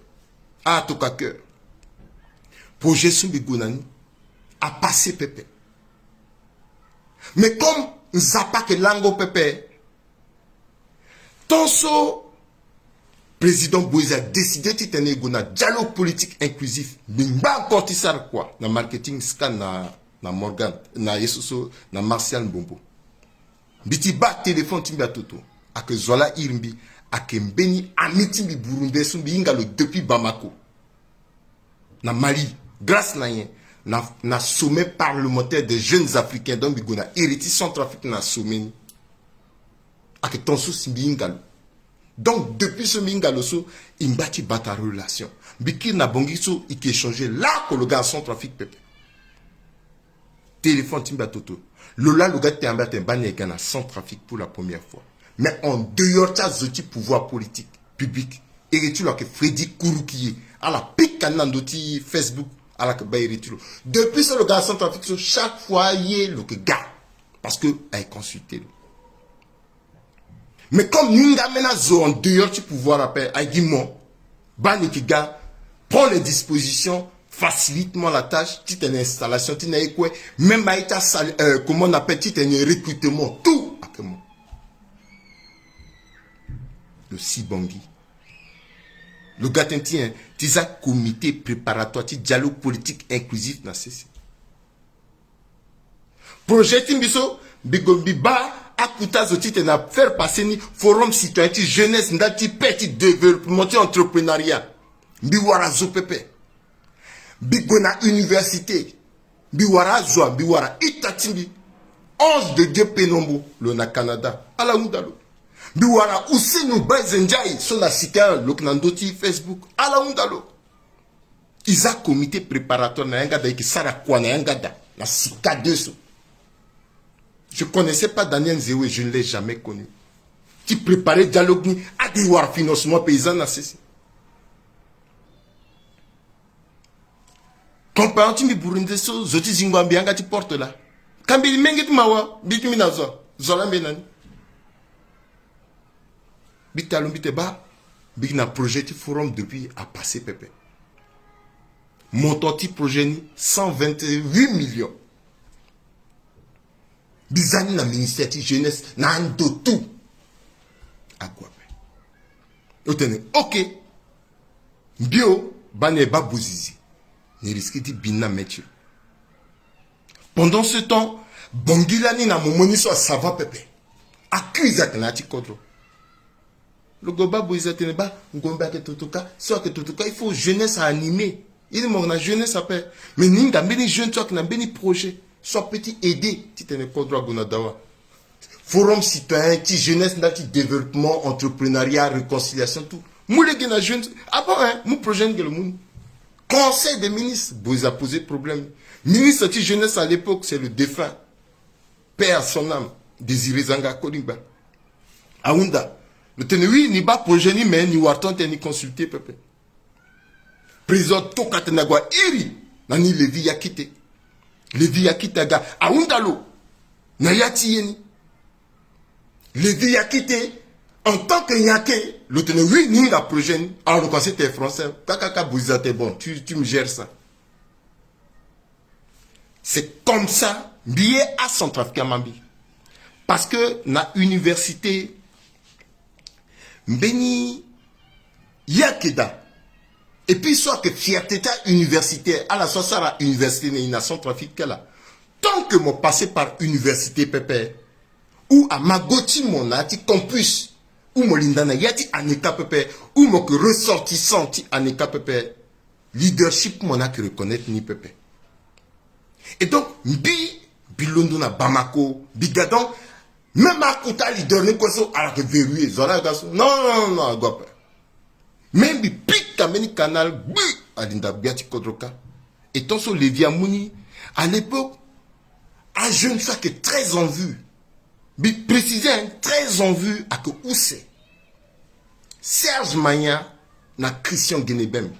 Ala toka cœur. Projet so mbi gue na ni apasser pepe. Mais comme Nzapa ayeke lango pepe, tant so Président Moïse adécidé titene e gue na dialogue politique inclusif, mbi ngba encore ti sara kua na Marketing Scan na, na Morgan, na ye so so, na Martial Mbombo. Mbi ti baa téléphone ti mbi atoto, ayeke zo ala iri mbi, ayeke mbeni ami ti mbi burundais so mbi hinga lo depuis Bamako. Na Mali, grâce na nyen? Na, na sommet parlementaire des jeunes africains, donc mbi gue na iri ti Centrafrique na sommet ni. Ayeke tant so si mbi hinga lo. Donc depuis so mbi hinga lo so, e ngba ti bata relation. Mbi kiri na Bangui so, e yeke échanger lako lo ga na Centrafrique pepe. Téléphone ti mbi atoto. Lo laa lo ga ti tene mbi atene baa ni e ga na Centrafrique pour la première fois. Mais en dehors ti azo ti pouvoir politique, public, iri ti lo ayeke Freddy Kouroukié. Ala pika ni na ndö ti Facebook, ala yeke baa iri ti lo. Depuis so lo ga na Centrafrique so, chaque fois aye lo yeke ga. Parce que aye consulter lo. Mais comme ni nga ambeni azo en dehors ti pouvoir ape, aye gi mo, baa ni yeke ga, prends les dispositions, facilite-moi la tâche, titene installation ti ni aye kue, même aye ti asali, euh, comment on appelle, titene recrutement, tout ayeke mo. Lo si Bangui. Lo ga tënë ti nyen? Ti za comité préparatoire ti dialogue politique inclusif na sese. Projet ti mbi so, mbi gue mbi baa akuta zo titene na faire passer ni Forum Citoyen ti Jeunesse, ndali ti paix, ti développement, ti entrepreneuriat. Mbi wara zo pepe. Mbi gue na université. Mbi wara azo, mbi wara ita ti mbi, Ange de Dieu Penombo, lo na Canada. Ala hunda lo. Mbi wara Ousseynou Blaise Ndiaye so na sika lo yeke na ndö ti Facebook. Ala hunda lo. E za comité préparatoire na yanga da, e yeke sara kua na yanga da na sika deux so. Je connaissais pas Daniel Nzewe, je ne l'ai jamais connu. ti préparer dialogue ni, ade wara financement paysan na sese. Compagnon ti mbi Burundi so, zo ti zingo ambi yanga ti porte la. Ka mbi menge ti mawa, mbi ti mbi na zo. Zo la mbi na ni. Mbi talo mbi te ba, mbi na projet ti forum depuis a passé pepe. Montant ti projet ni cent vingt-huit millions. Mbi za ni na ministère ti jeunesse na ando tout. Akua pe. Otene, ok. Mbio, bane ba buzizi. Ni risque ti bini na meti. Pendant ce temps, Bangui lani na momo ni so asava pepe. Accuse atene ati kodro. Lo go ba buzizi atene ba, ngombe ake tutuka, so ake tutuka, il faut jeunesse animer. Il mo na jeunesse ape. Mais ni nga mbeni jeune so ake na mbeni projet. So ape ti aider, ti tene kodro ago na dawa. Forum citoyen ti jeunesse nda ti développement, entrepreneuriat, réconciliation, tout. Mu lege na jeune. Ah bon, hein, mu projet nge lo mu ni. Conseil des ministres, bo eza poser problème. Ministre ti jeunesse à l'époque, c'est le défunt. Paix à son âme. Désiré Zanga Kolingba. Ahunda. Lo tene oui, ni ba projet ni, mais ni wara tene ni consulter pepe. Président toka tene ague airi na ni Lévi Yakite. Lévi Yakite aga ahunda lo na ya ti ye ni. Lévi Yakite, en tant que Yake, lo tene oui, ni nga projet ni. Alors lo kase te français. Kaka ka buzizi te, bon, tu, tu me gères ça. C'est comme ça mbi ye acentrafricain ma mbi. Parce que na université, mbeni ye ake daa. Et puis so ake fierté ti a université, ala so asara université na e na Centrafrique kala. Tant que mo passer par université pepe, ou ama go ti mo na ya ti campus, ou mo linda na ya ti ANECA pepe, ou mo ke ressortissant ti ANECA pepe, leadership mo na ke reconnaître ni pepe. Et donc mbi, mbi londo na Bamako, mbi ga donc, même akota leader ni kue so ala ke verrouiller, zo ala ga so. Non, non, non, ague ape. Mais mbi pika mbeni canal gbi, alinda gbia ti kodro kâ. Et tant so Lévi amu ni, à l'époque, ajeune so ake très en vue. Mbi préciser, hein, très en vue ake use. Serge Magnan na Christian Guenebem.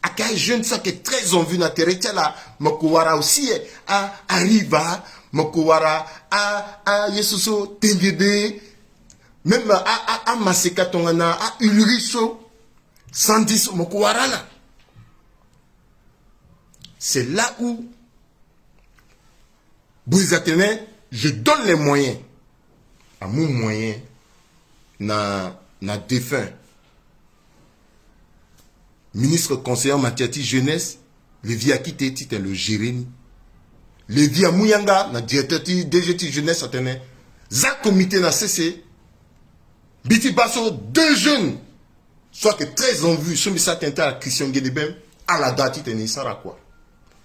Ake ajeune so ake très en vue na tere ti ala, mo ke wara aussi, eh, a, Arriva, mo ke wara a, a ye so so Tengede, même a, a, a Maseka tongana a Ulrich so, Sandi so, mo ke wara ala. C'est là où Bouiza atene, je donne les moyens. Amu moyen na, na défunt ministre conseiller en matière ti jeunesse, Lévi Akite, ti tene lo gérer ni. Lévi amu yanga na directeur ti D G ti jeunesse, atene za comité na sese. Mbi ti baa so deux jeunes so ake très en vue, so mbi sara tene ti ala, Christian Guenebem, ala daa ti tene e sara kua.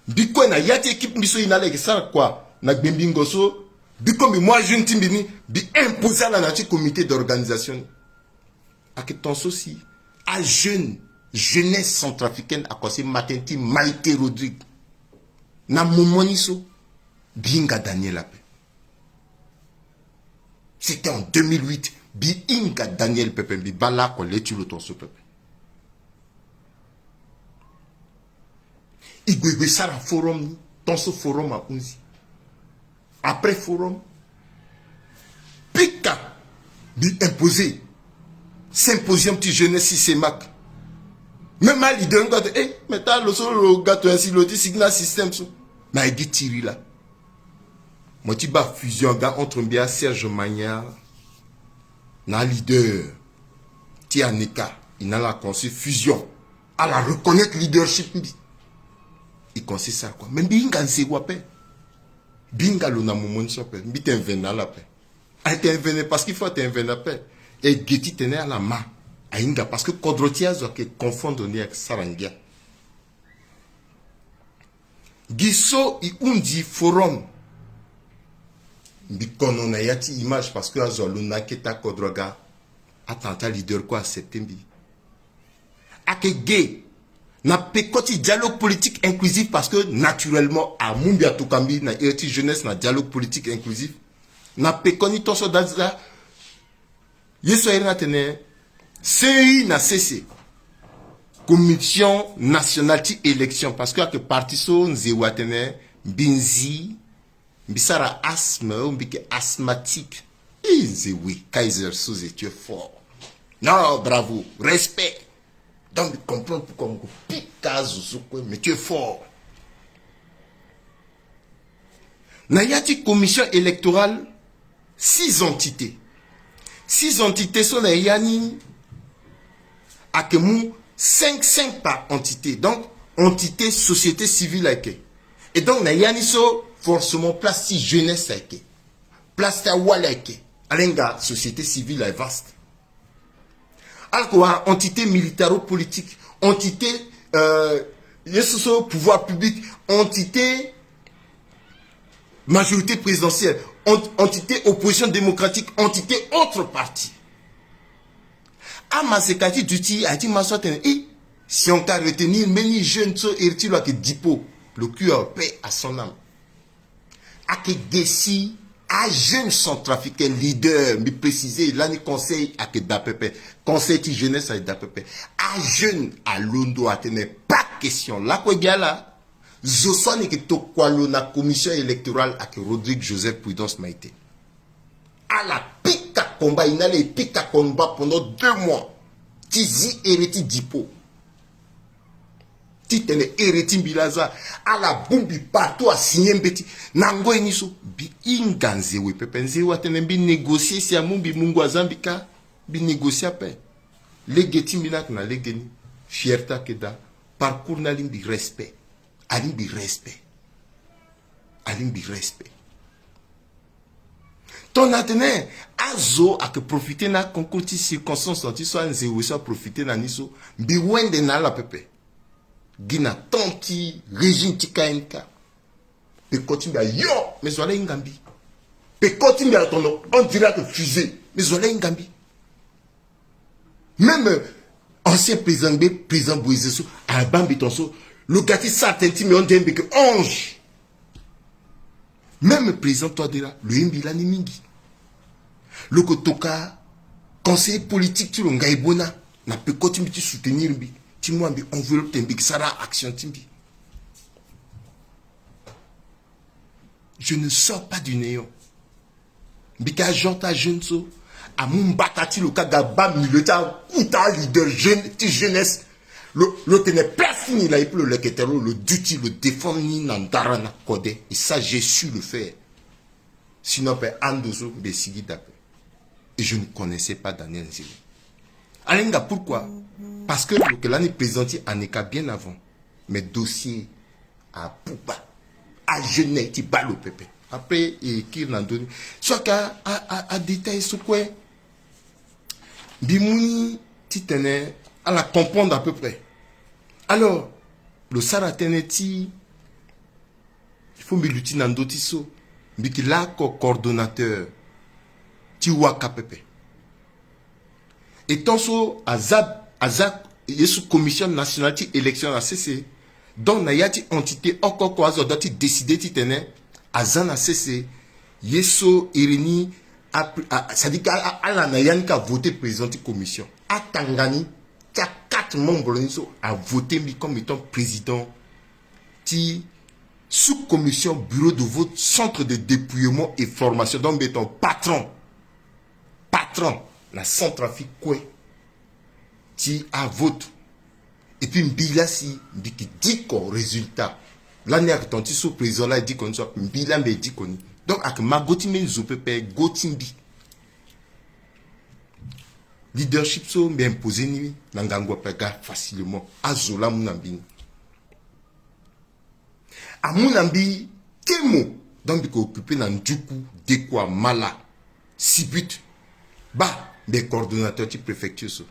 Mbi kue na ya ti équipe mbi so e na ala e ke sara kua na gbengbingo so, mbi kue mbi mu ajeune ti mbi ni, mbi imposer ala na ya ti comité d'organisation ni. Ake ton so si ajeune, jeunesse centrafricaine akomanse ma tënë ti Maïté Rodrigue. Na moment ni so mbi hinga Daniel ape. C'était en deux mille huit. Mbi hinga Daniel pepe, mbi baa lakue le ti lo ton so pepe. E gue, e gue sara forum ni, ton so forum ahunzi. Après forum, pika, mbi imposer symposium ti jeunesse ti CEMAC. Même aleader ni ga tene, eh, mais tala lo so lo ga tene si lo ti sigi na système so. Mais aye gi tiri laa. Mo ti baa fusion aga entre mbi, a Serge Magnan, na aleader ti ANECA, e na ala akomanse fusion. Ala reconnaître leadership mbi. E komanse sara kua. Mais mbi hinga nzegu ape. Mbi hinga lo na moment ni so ape. Mbi tene vene na ala ape. Aye tene vene parce qu'il faut atene vene ape. E ge ti tene ala ma. Ahinga parce que kodro ti azo ake confondre ni, ake sara ngia. Gi so e hunzi forum. Mbi kono na ya ti image parce que azo alondo na akete akodro aga. Atanga ti aleader kue accepter mbi. Ake ge na peko ti dialogue politique inclusif parce que naturellement amu mbi atuka mbi na iri ti jeunesse na dialogue politique inclusif. Na peko ni ton so da, da Ye so airi ni atene C E I na sese, Commission Nationale ti Élection, parce que ayeke parti so nze wa atene mbi nzi, mbi sara asthme, ou mbi yeke asthmatique. E nze we, Kaiser Soze, tu es fort. Non, bravo, respect. Donc mbi comprendre pourquoi mo ko pika azo so kue, mais tu es fort. Na ya ti commission électorale, six entités. Six entités so na ya ni ayeke mu cinq, cinq par entité. Donc entité société civile ayeke. Et donc na ya ni so forcément place ti jeunesse ayeke, place ti awali ayeke. Ala hinga société civile aye vaste. Ala ko wara entité militaro-politique, entité, euh, ye so so pouvoir public, entité majorité présidentielle, ent-, entité opposition démocratique, entité autre parti. Amaseka ti duti aye ti ma so atene, e, si on ka retenir mbeni jeune so iri ti lo ayeke Dipo, le cœur, paix à son âme. Ayeke ge si ajeune centrafricain leader, mbi préciser, lani conseil ayeke daa pepe, conseil ti jeunesse ayeke daa pepe. Ajeune alondo atene pas question. Lakue gi ala, zo so ani yeke tokua lo na commission électorale ayeke Rodrigue Joseph Prudence Maïté. Ala pika combat, e na ala e pika combat pendant deux mois ti zi ere ti Dipo. Titene ere ti mbi laa aza, ala bongbi partout, asigné mbeti. Na ngoi ni so mbi hinga nzewe pepe. Nzewe atene mbi négocier si amu mbi mungo aza mbi kâ, mbi négocier ape. Lege ti mbi ni ayeke na lege ni. Fierté ayeke daa. Parcours ni alingbi respect. Alingbi respect. Alingbi respect. Tongana atene azo ayeke profiter na aconcours ti circonstance na ti so anzewe so aprofiter na ni so, mbi wende na ala pepe. Gi na temps ti régime ti K M K, peko ti mbi ayo, me zo ala hinga mbi. Peko ti mbi atono, on dirait ayeke fusée, me zo ala hinga mbi. Même, euh, ancien président Gbé, président Boizé so, abaa mbi tongaso, lo ga ti sara tënë ti mbi, on dirait mbi yeke ange. Même président Touadéra, lo ye mbi lani mingi. Lo ko toka conseiller politique ti lo Ngaibona, na peko ti mbi ti soutenir mbi, ti mu na mbi enveloppe, tene mbi yeke sara action ti mbi. Je ne sors pas du néant. Mbi yeke agenre ti ajeune so amu mbata ti lo kâ ga baa milieu ti akuta leader jeune, ti jeunesse. Lo, lo tene place ti ni laa, et puis lo leke tere lo, lo duti, lo défendre ni na ndara na kode. Et ça, j'ai su le faire. Sinon ape ando so mbi sigi daa ape. Et je ne connaissais pas Daniel Nzele. Ala hinga pourquoi? Parce que lo yeke lani président ti ANECA bien avant. Mais dossier apupa. Ajeune na ye ti baa lo pepe. Après e kiri na ndö ni. So ayeke a, a, a, adétail so kue mbi mu ni titene ala comprendre à peu près. Alors lo sara tënë ti, il faut mbi luti na ndö ti so, mbi yeke laa oko coordonnateur ti waka pepe. Et tant so aza, aza ye so Commission Nationale ti Élection na sese. Donc na ya ti entité oko oko azo adoit ti décider titene aza na sese. Ye so iri ni a, a, c'est-à-dire que a, a, ala na ya ni ka voter président ti commission. Atanga ni ti a quatre membres ni so avoter mbi comme étant président ti sous-commission bureau de vote, centre de dépouillement et formation. Donc mbi étant patron, patron na Centrafrique kue ti avote. Et puis mbi laa si mbi yeke diko résultat. Lani ayeke tongana ti so président laa e diko ni so, mbi laa mbi e diko ni. Donc ayeke ma go ti mbeni zo pepe, go ti mbi. Leadership so mbi imposer ni na ngangu ape aga facilement. Azo laa amu na mbi ni. Amu na mbi kemo. Donc mbi ko occuper na Ndioukou, Dekoa, Mala, Sibut. Baa mbi coordonnateur ti préfecture so.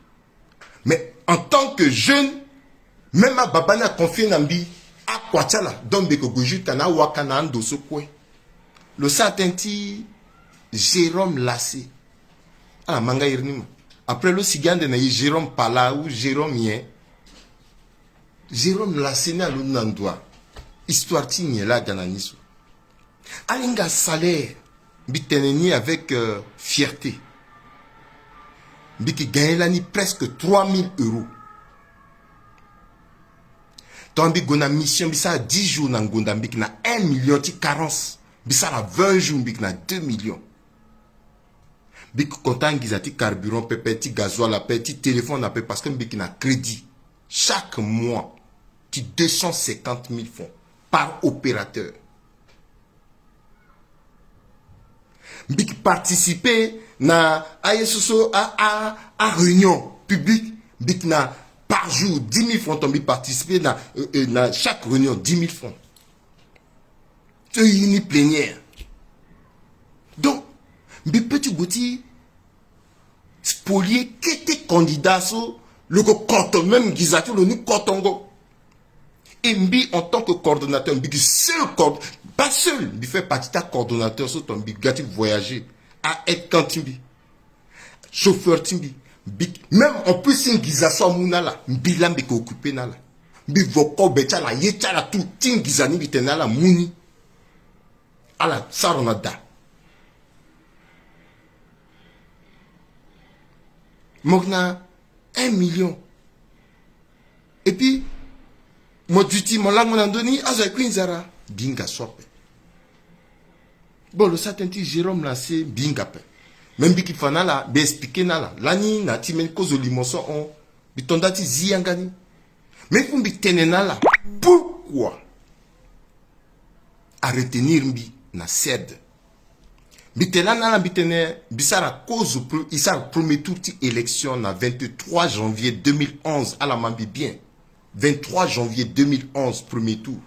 Mais en tant que jeune, même ababa ni aconfier na mbi akua ti ala. Donc mbi ko gue juste na awaka na ando so kue. Lo sara tënë ti Jérôme Lassé. Ala ma nga iri ni ma. Après lo sigi ande na e Jérôme Pala ou Jérôme nyen. Jérôme Lassé ni alondo na ndo wa? Histoire ti nyen laa aga na ni so? Alinga salaire, mbi tene ni avec, euh, fierté. Mbi yeke gagné lani presque trois mille euros. Tongana mbi gue na mission, mbi sara dix jours na ngonda, mbi yeke na un million ti carence. Mbi sara vingt jours, mbi yeke na deux millions. Mbi yeke compter angiza ti carburant pepe, ti gasoil ape, ti téléphone ape, parce que mbi yeke na crédit chaque mois ti deux cent cinquante mille francs par opérateur. Mbi yeke participer na aye so so a, a, a réunion publique. Mbi yeke na par jour dix mille francs, tongana mbi participer na, euh, euh, na chaque réunion dix mille francs. So e iri ni plénière. Donc mbi peut ti gue ti spolier kete candidat so lo yeke contre même ngiza ti lo ni kotongo. Et mbi, en tant que coordonnateur, mbi yeke seul coord-, pas seul, mbi fait partie ti acoordonnateur so tongana mbi ga ti voyager, a aide-de-camp ti mbi, chauffeur ti mbi, mbi, même en plus ti ngiza so amu na ala, mbi laa mbi yeke occuper na ala. Mbi vo kobe ti ala, ye ti ala tout, ti ngiza ni mbi tene na ala mu ni. Ala sara na da. Mo yeke na un million. Et puis mo duti, mo lango na ndö ni, azo ayeke kui nzara. Mbi hinga so ape. Bon, lo sara tënë ti Jérôme na se, mbi hinga ape. Me mbi yeke fa na ala, mbi expliquer na ala lani na ya ti mbeni kozo limo so ahon. Mbi to nda ti zi yanga ni. Me il faut mbi tene na ala pourquoi a retenir mbi na CERD. Mbi tene lani na ala, mbi tene mbi sara kozo pro-, e sara premier tour ti élection na vingt-trois janvier deux mille onze, ala ma mbi bien. Vingt-trois janvier deux mille onze, premier tour.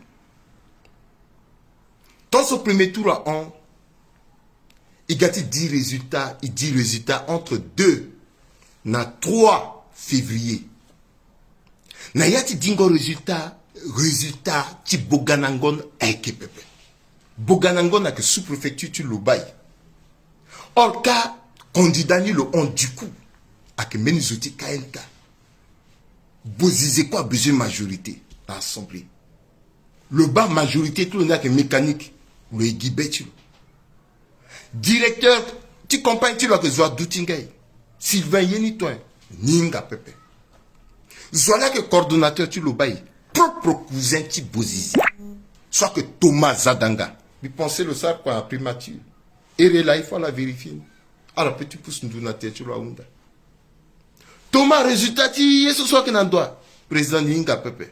Tant so premier tour ahon, e ga ti di résultat, e di résultat entre deux na trois février. Na ya ti dingo résultat, résultat ti Boganangon ayeke pepe. Boganangon ayeke sous-préfecture ti Lobaye. Or ka candidat ni lo hon, du coup ayeke mbeni zo ti K M K. Bozize kue a besoin majorité na assemblée. Lo baa majorité ti lo ni ayeke mécanique, lo ye gi be ti lo. Directeur ti campagne ti lo ayeke zo aduti nga e. Sylvain ye ni to e, ni hinga pepe. Zo wa laa ayeke coordonnateur ti Lobaye, propre cousin ti Bozize, so ayeke Thomas Zadanga. Mbi pense lo sara kua na primature. Ere laa il faut ala vérifier ni. Ala peut ti pousse ndu na terê ti lo ahunda. Thomas, résultat ti ye so so ayeke na ndo wa? Président, ni hinga pepe.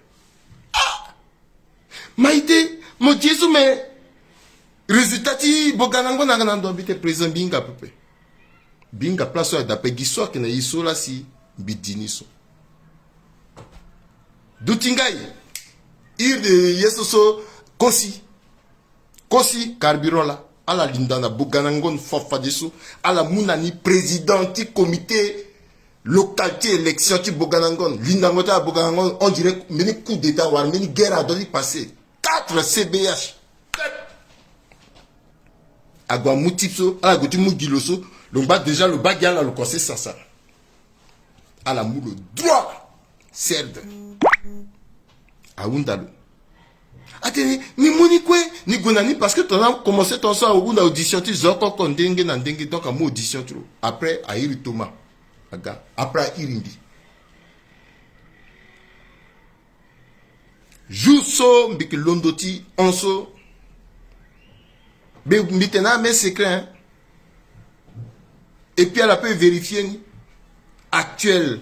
Ah! Ma ite, mo di ye so, mais résultat ti Boganangon ayeke na ndo wa? Mbi tene président, mbi hinga pepe. Mbi hinga place so ayeke daa ape, gi so ayeke na ye so laa si mbi di ni so. Duti nga e, iri de ye so so kosi. Kosi carburant laa, ala linda na Boganangon fafadeso, ala mu na ni président ti comité local ti élection ti Boganangon. Lindango ti ala Boganangon, on dirait mbeni coup d'état wala mbeni guerre adoit ti passer. Quatre C B H. Ague amu type so, ala gue ti mu gi lo so, lo ngba déjà lo baa gi ala, lo commencer sasara. Ala mu lo droit. CERD ahunda lo. Atene ni mu ni kue, ni gue na ni, parce que tongana akomense tongaso ahunda audition ti zo oko oko ndenge na ndenge, donc amu audition ti lo. Après airi Thomas aga, après airi mbi. Jour so mbi yeke londo ti hon so, mbi, mbi tene na ala, mais secret, hein. Et puis ala peut vérifier ni. Actuel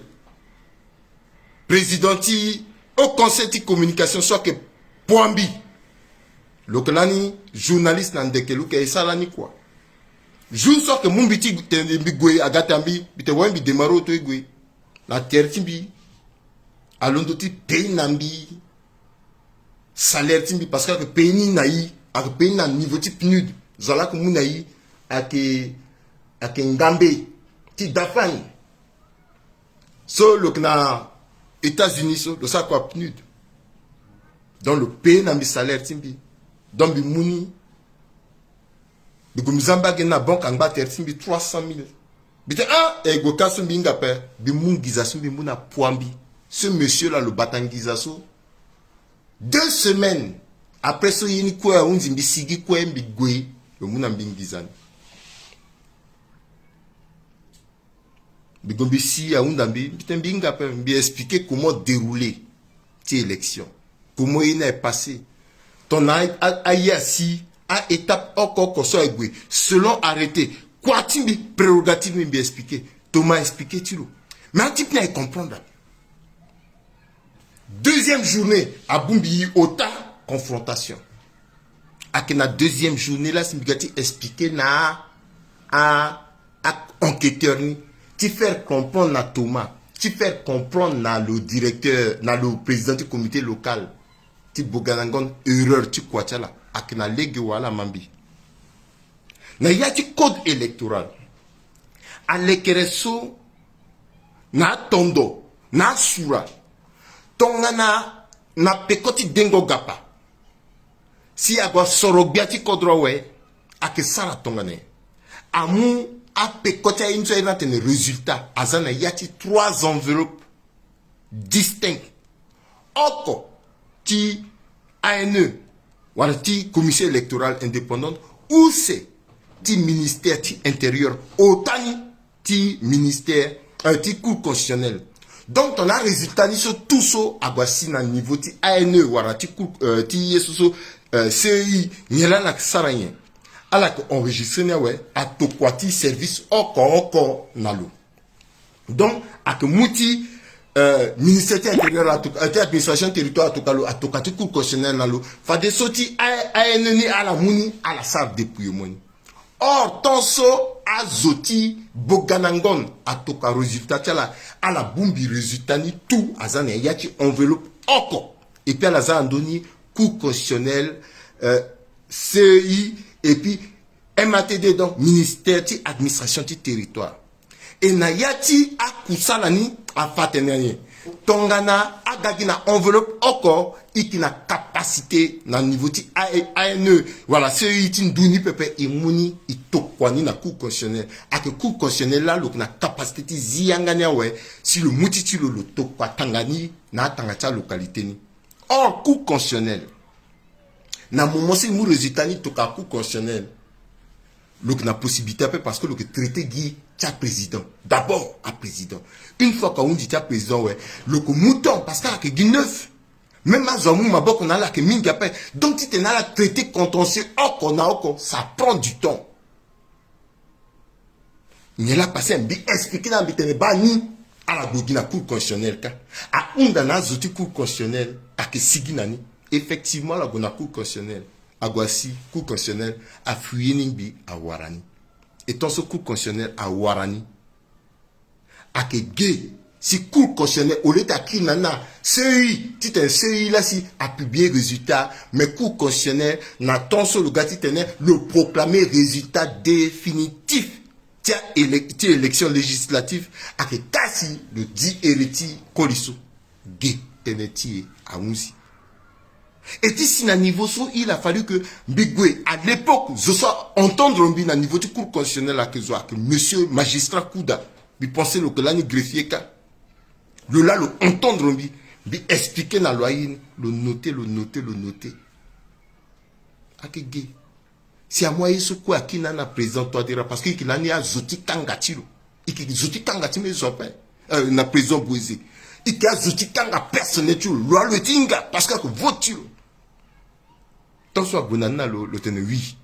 président ti Haut Conseil ti communication so ayeke Poambi. Lo yeke lani journaliste na ndeke, lo yeke e sara lani kua. Jour so ayeke mu mbi ti tene mbi gue, aga taa mbi, mbi tene wai mbi démarrer auto e gue. Na terê ti mbi, alondo ti pei na mbi salaire ti mbi, parce que ayeke pei ni na i, ayeke pei ni na niveau ti PNUD. Zo wa laa ayeke mu na i ayeke, ayeke ngambe ti Dafan. So lo yeke na États-Unis so, lo sara kua PNUD. Donc lo pei na mbi salaire ti mbi. Donc mbi mu ni. Mbi gue mbi zia mbage ni na banque, angba terê ti mbi trois cent mille. Mbi tene ah, e gue ka so mbi hinga ape. Mbi mu nginza so mbi mu na poids mbi. Ce monsieur là lo bata nginza so deux semaines. Après so ye ni kue ahunzi, mbi sigi kue, mbi gue, lo mu na mbi nginza ni. Mbi gue mbi si ahunda mbi, mbi tene mbi hinga ape, mbi expliquer comment dérouler ti élection, comment ye ni aye passer. Tongana a, a, aye asi, a-étape oko oko so aye gue selon arrêté. Kua ti mbi, prérogative mbi, mbi expliquer. Thomas expliquer ti lo. Mais atipi ni aye comprendre. Deuxième journée, abongbi ota confrontation. Ayeke na deuxième journée la si mbi ga ti expliquer na a, a enquêteur ni, ti faire comprendre na Thomas, ti faire comprendre na lo directeur, na lo président ti comité local ti Boganangon, erreur ti kua ti ala. Ayeke na lege wa ala ma mbi. Na ya ti code électoral, alekere so na atondo, na asura, tongana na peko ti dengo gapa, si ague asoro gbia ti kodro awe, ayeke sara tongana nyen? Amu apeko ti aye ni so aye ni atene résultat, aza na ya ti trois enveloppes distinctes. Oko ti A N E, wala ti commission électorale indépendante, use ti ministère ti intérieur, ota ni ti ministère, euh, ti cour constitutionnelle. Donc tongana arésultat ni so tout so ague asi na niveau ti A N E wala ti cour, euh, ti ye so so, euh, C E I, nyen la ala yeke sara nyen? Ala yeke enregistrer ni awe, atokua ti service oko oko na lo. Donc ayeke mu ti, euh, ministère ti intérieur atoka, euh, ti administration territoire atoka lo, atoka ti cour constitutionnelle na lo. Fadeso ti A-, A N E ni ala mu ni, ala sara dépouillement ni. Or tant so azo ti Boganangon atoka résultat ti ala, ala bongbi résultat ni tout, aza na ya ti enveloppe oko. Et puis ala za na ndö ni cour constitutionnelle, euh, C E I, et puis M A T D, donc ministère ti administration ti territoire. E na ya ti akusala ni afa atene na nyen? Tongana aga gi na enveloppe oko, e yeke na capacité na niveau ti A-, A N E wala C E I ti ndu ni pepe, e mu ni, e tokua ni na cour constitutionnelle. Ayeke cour constitutionnelle la lo yeke na capacité ti zi yanga ni awe, si lo mu ti ti lo, lo tokua tanga ni na atanga ti alocalité ni. Or cour constitutionnelle, na moment so e mu résultat ni tokua cour constitutionnelle, lo yeke na possibilité ape parce que lo yeke traité gi ti aprésident. D'abord aprésident. Une fois que ahundi ti aprésident, ouais, lo yeke mu temps parce que ala yeke gi neuf. Même azo amu maboko na ala ayeke mingi ape. Donc titene ala traité contentieux oko na oko, ça prend du temps. Nyen la passé? Mbi expliqué na mbi tene baa ni, ala gue gi na cour constitutionnelle kâ. Ahunda na azo ti cour constitutionnelle, ayeke sigi na ni. Effectivement ala gue na cour constitutionnelle. Ague asi, cour constitutionnelle afouillé ni, mbi awara ni. Et tant so cour constitutionnelle awara ni, ayeke ge si cour constitutionnelle, au lieu ti akiri na ni na C E I, titene C E I la si apublié résultat, mais cour constitutionnelle na temps so lo ga titene lo proclamer résultat définitif ti a-, élec-, ti élection législative, ayeke kâ si lo di ere ti koli so. Ge, tënë ti e ahunzi. Et ti si na niveau so il a fallu que mbi gue à l'époque, zo so a-entendre mbi na niveau ti cour constitutionnelle ayeke zo, ayeke monsieur magistrat Kouda. Mbi pensé lo yeke lani greffier kâ. Lo la lo entendre mbi, mbi expliqué na lo aye ni, lo noté, lo noté, lo noté. Ayeke ge. Si amu aye so kue akiri na président Touadéra, parce que e yeke lani azo ti kanga ti lo. E yeke zo ti kanga ti me zo ape. Euh, na président Bouézé. E yeke azo ti kanga personnel ti lo. Lo la lo ye ti hinga parce que ayeke vote ti lo. Tant so ague na ni na lo, lo tene oui,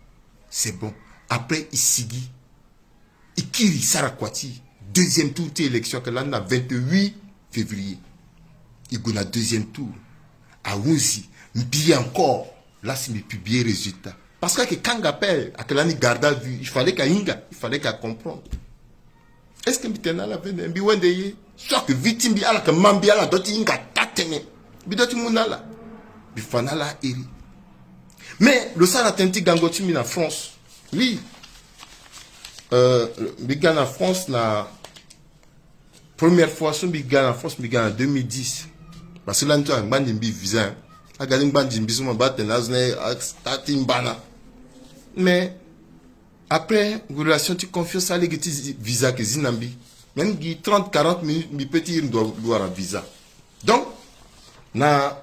c'est bon. Après e sigi, e kiri, e sara kua ti e. Deuxième tour ti élection ayeke lani na vingt-huit février. E gue na deuxième tour. Ahunzi, mbi encore la si mbi publié résultat. Parce que ayeke kanga ape, ayeke lani garde à vue. Il fallait que ahinga, il fallait que acomprendre. Est-ce que mbi tene na ala vende? Mbi wende ye. So ayeke vie ti mbi, ala yeke ma mbi, ala doit ti hinga taa tënë. Mbi doit ti mu na ala. Mbi fa na ala iri. Mais lo sara tënë ti gango ti mbi na France. Oui. Euh, mbi ga na France na première fois so mbi ga na France, mbi ga na deux mille dix. Parce que lani so angbandi mbi visa, hein. Aga ni ngbandi mbi so ma baa tene azo ni aye taa ti mbana. Mais après relation ti confiance, alege ti zi-, visa ayeke zi na mbi. Même gi trente, quarante minutes, mbi peut ti iri ndo lo wara visa. Donc na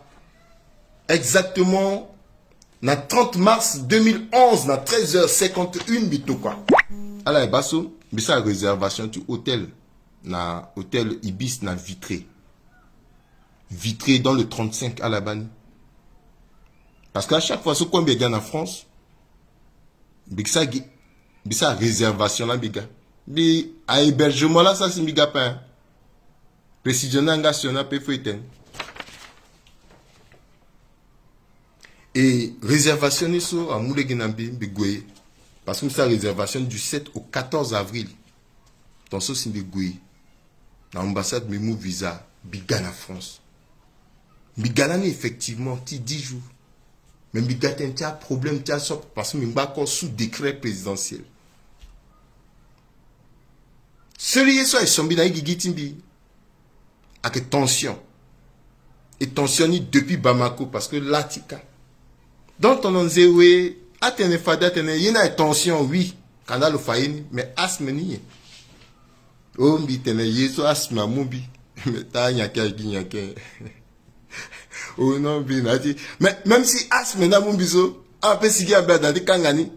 exactement na trente mars deux mille onze, na treize heures cinquante et une, mbi tokua. Ala ye baa so mbi sara réservation ti hôtel. na hôtel Ibis na Vitré. Vitré dans le trente-cinq à la bani. Parce que à chaque fois so kue mbi ga na France, mbi sa gi mbi sa réservation la mbi ga. Mbi a hébergement la sa si mbi ga pe. Précision na nga siona pe fo eten. Et réservation ni so amu lege na mbi, mbi gue. Parce que mbi sa réservation du sept au quatorze avril. Ton so si mbi gue na ambassade, mbi mu visa, mbi ga na France. Mbi ga lani effectivement ti dix jours. Mais mbi ga tene ti aproblème ti aso parce que mbi ngba encore sous décret présidentiel. Seul ye so aye so mbi na ye gigi ti mbi ayeke tension. Et tension ni depuis Bamako parce que la ti ka. Donc ton na nze we atene fade atene ye ni aye tension, oui. Kanda lo fa ye ni, mais asthme ni ye. O mbi tene ye so asthme amu mbi. Mais ta nyanke aye gi nyanke. O non, mbi na ti. Mais même si asthme ni amu mbi so, ape sigi abe ada ti kanga ni.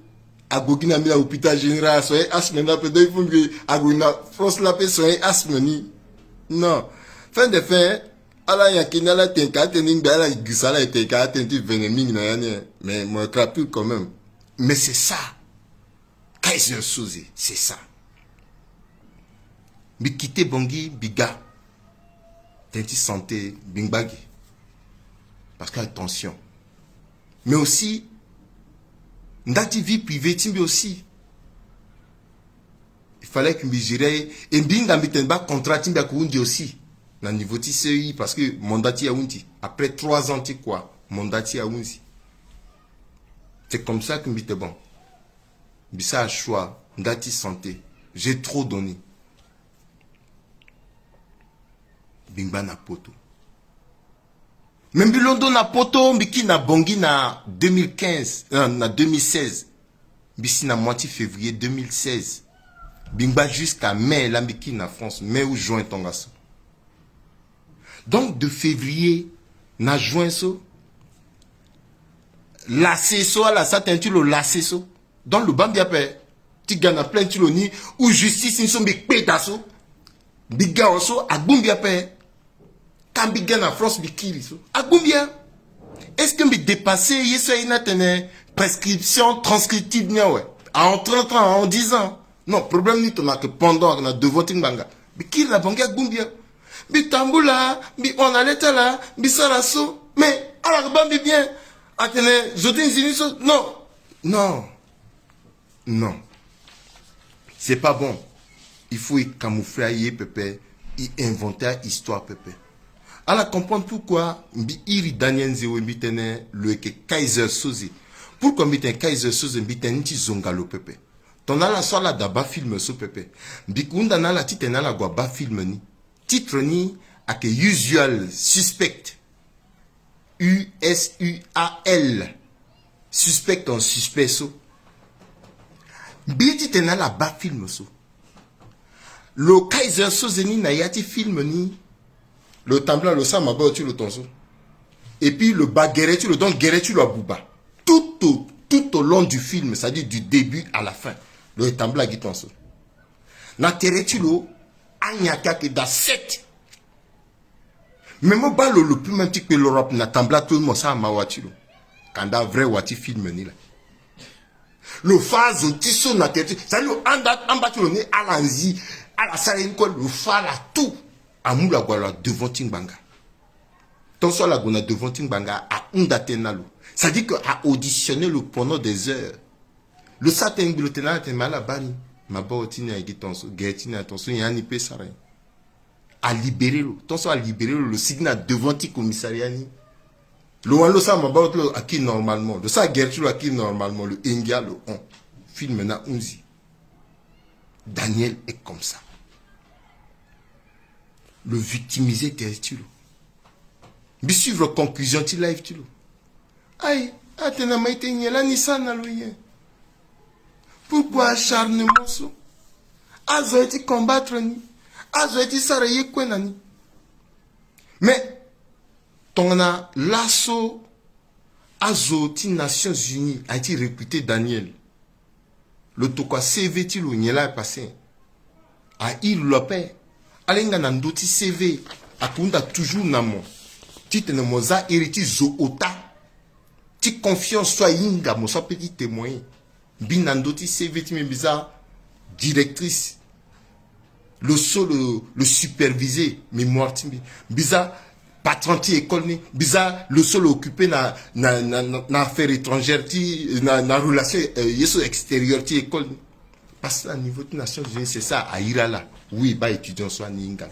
Ague gi na mbi na hôpital général, asoigner asthme ni ape. Donc il faut mbi ague na France la pe soigner asthme ni. Non. Fin de fin, ala nyanke ni ala tene ka atene ni ngbe, ala girisa ala tene ka atene ti vene mingi na ya ni. Mais mo crapules quand même. Mais c'est ça. Kaiser Soze, c'est ça. Mbi quitté Bangui, mbi ga. Tene ti santé, mbi ngba gi. Parce que attention. Mais aussi, nda ti vie privée ti mbi aussi. Il fallait que mbi gérer ye. Et mbi hinga mbi tene ba contrat ti mbi ayeke hunzi aussi. Na niveau ti C E I, parce que mandat ti e ahunzi. Après trois ans ti kua, mandat ti e ahunzi. C'est comme ça que mbi tene bon. Mbi sara choix nda ti santé. J'ai trop donné. Mbi ngba na poto. Mais mbi londo na poto, mbi kiri na Bangui na deux mille quinze, euh, na deux mille seize. Mbi si na mois ti février deux mille seize. Mbi ngba jusqu'à mai la mbi kiri na France, mai ou juin tongaso. Donc de février na juin so, lase so ala sa tene ti lo lase so. Donc lo baa mbi ape ti ga na plainte ti lo ni, ou justice ni so mbi kpe daa so. Mbi ga wa so agbu mbi ape. Ka mbi ga na France mbi kiri so agbu mbi a. Est-ce que mbi dépasser ye so aye ni atene prescription transcriptive ni awe? En trente ans, en dix ans. Non, problème ni tongana ayeke pendant, ayeke na devant ti ngbanga. Mbi kiri na Bangui agbu mbi a. Mbi tambula, mbi hon na le ti ala, mbi sara so. Mais ala yeke baa mbi bien. Atene zo ti nzini so. Non. Non. Non. C'est pas bon. Il faut e camoufler aye pepe, e inventer ahistoire pepe. Ala comprendre pourquoi mbi iri Daniel Nzewe mbi tene lo yeke Kaiser Soze. Pourquoi mbi tene Kaiser Soze? Mbi tene ni ti zonga lo pepe. Tongana ala so ala da baa film so pepe, mbi hunda na ala titene ala gue abaa film ni. Titre ni ayeke Usual Suspect. U S U A L. Suspect en suspect so. Mbi ye titene ala baa film so. Lo Kaiser Soze ni na ya ti film ni, lo tambula lo sara maboko ti lo tongaso. Et puis lo baa gere ti lo, donc gere ti lo abuba. Tout au, tout au long du film, c'est-à-dire du début à la fin, lo ye tambula gi tongaso. Na tere ti lo, anyanke ayeke daa sept. Mais mo baa lo, lo peut même ti kpe l'Europe na tambula ti lo, mo sara mawa ti lo. Kanda vrai wa ti film ni laa. Lo fâ azo ti so na tere ti, c'est-à-dire lo anda amba ti lo ni ala nzi, ala sara ye ni kue, lo fâ ala tout. Amu lo ague lo na devant ti ngbanga. Tant so ala gue na devant ti ngbanga, ahunda tënë na lo. C'est-à-dire que a auditionné lo pendant des heures. Lo sara tënë ngbi, lo tene na ala tene me ala baa ni. Maboko ti ni aye gi tongaso, gere ti ni aye tongaso, nyen ni peut sara nyen? Alibéré lo. Tant so alibéré lo, lo sigi na devant ti commissariat ni. Lo wani lo sara maboko ti lo akiri normalement. Lo sara gere ti lo akiri normalement. Lo hinga lo hon. Film ni ahunzi. Daniel est comme ça. Lo victimisé tere ti lo. Mbi suivre conclusion ti live ti lo. Aye, atene na ma ye ti nyen lani sara na lo nyen? Pourquoi acharnement so? Azo aye ti combattre ni. Azo aye ti sara ye kue na ni. Mais tongana laso azo ti Nations Unies aye ti recruter Daniel, lo tokua C V ti lo, nyen laa apassé? Airi lo ape. Ala hinga na ndö ti C V, ake hunda toujours na mo titene mo za iri ti zo ota ti confiance so ahinga mo so ape ti témoigner. Mbi na ndö ti C V ti mbi, mbi za directrice, lo so lo, lo superviser mémoire ti mbi. Mbi za patron ti école ni, mbi za lo so lo occuper na, na, na, na, na affaire étrangère ti, na, na relation, euh, ye so extérieure ti école ni. Parce que na niveau ti Nations Unies, c'est ça, a iri ala. Oui, baa étudiant so ani hinga.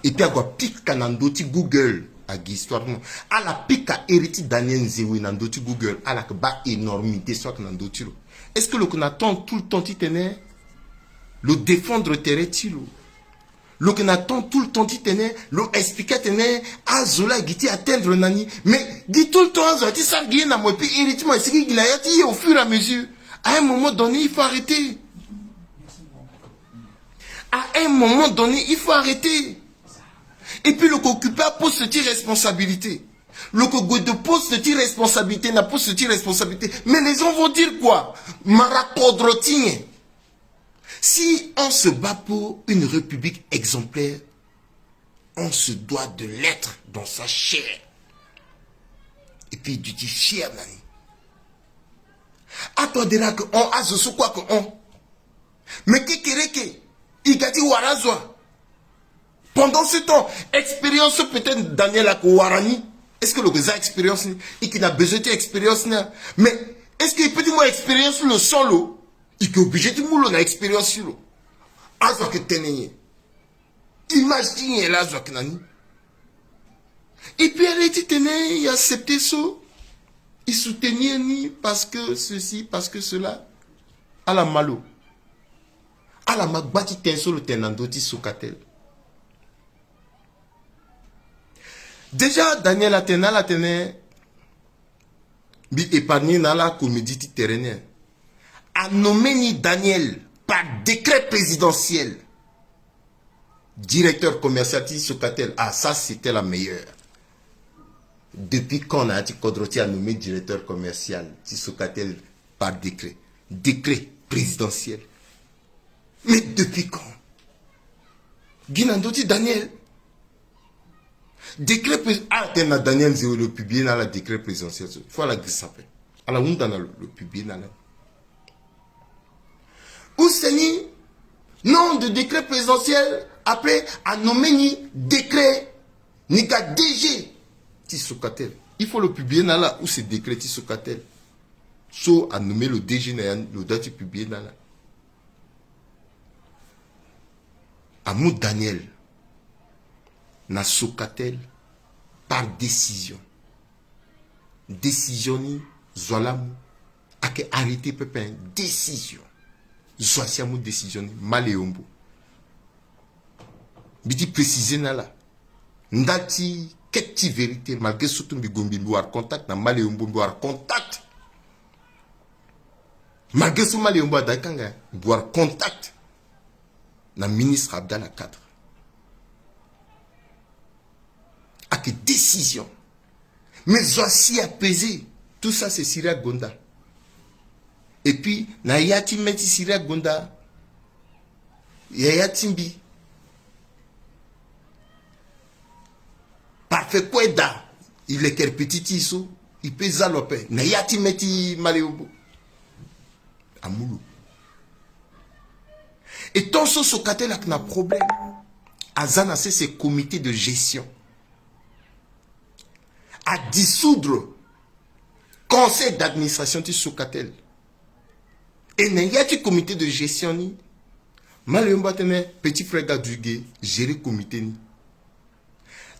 Et puis ague apika na ndö ti Google, agi histoire ti mo. Ala pika iri ti Daniel Nzewe na ndö ti Google, ala yeke baa énormité so ayeke na ndö ti lo. Est-ce que lo yeke na temps tout le temps titene lo défendre tere ti lo? Lo yeke na temps tout le temps titene lo expliquer atene azo laa gi ti atteindre na ni. Mais gi tout le temps azo ati sara gi ye na mo, et puis iri ti mo asigi gi na ya ti ye au fur et à mesure. À un moment donné, il faut arrêter. À un moment donné, il faut arrêter. Et puis lo yeke occuper aposte ti responsabilité. Lo yeke gue de poste ti responsabilité na poste ti responsabilité. Mais les gens vont dire quoi? Mara kodro ti nyen? Si on se bat pour une république exemplaire, on se doit de l'être dans sa chair. Et puis duti fier na ni. Ato adere ake hon, azo so kue ake hon. Mais kekereke, i ga ti wara azo a. Pendant ce temps, expérience so peut-être Daniel ake wara ni. Est-ce que lo ke za expérience ni? I ke na besoin ti expérience ni. Mais est-ce que i peut ti mu expérience lo so lo? I ke obligé ti mu lo na expérience ti lo. Azo ake tene nyen? Image ti nyen laa azo ake na ni? Et puis ala ye titene i accepter so, i soutenir ni parce que ceci, parce que cela. Ala ma lo. Ala ma gba ti tënë so lo tene na ndö ti Socatel. Déjà Daniel atene na ala atene, mbi épargner na ala comédie ti tere ni. Anommé ni Daniel par décret présidentiel directeur commercial ti Socatel. Ah, ça c'était la meilleure. Depuis quand na ya ti kodro ti anommé directeur commercial ti Socatel par décret? Décret présidentiel. Mais depuis quand? Gi na ndö ti Daniel. Décret pré-, ala tene na Daniel Nzewe lo publier na ala décret présidentiel so. Il faut ala girisa ape. Ala hunda na lo, lo publier na ala. Use ni nom de décret présidentiel, après anommé ni décret, ni ga D G ti Socatel. Il faut lo publier na ala use décret ti Socatel. So anommé lo D G na ya ni, lo doit ti publier na ala. Amu Daniel na Socatel par décision. Décision ni, zo wa la amu. Ayeke arrêté pepe, décision. Zo wa si amu décision ni, Maleombo. Mbi ti préciser na ala. Nda ti quête ti vérité, malgré so tout mbi gue mbi, mbi wara contact na Maleombo, mbi wara contact. Malgré so Maleombo ada kanga, mbi wara contact na ministre Abdallah Kadre. Ayeke décision. Mais zo wa si apaisé. Tout ça, c'est Cyriaque Gonda. Et puis na ya ti me ti Cyriaque Gonda, yaya ti mbi, Parfait Kweda, e leke répétition so, e peut za lo ape. Na ya ti me ti Maleombo, amu lo. Et tant so Socatel ayeke na problème, aza na sese comité de gestion, a dissoudre conseil d'administration ti Socatel. Et na ya ti comité de gestion ni, Maleombo atene petit frère Gaduge gérer comité ni.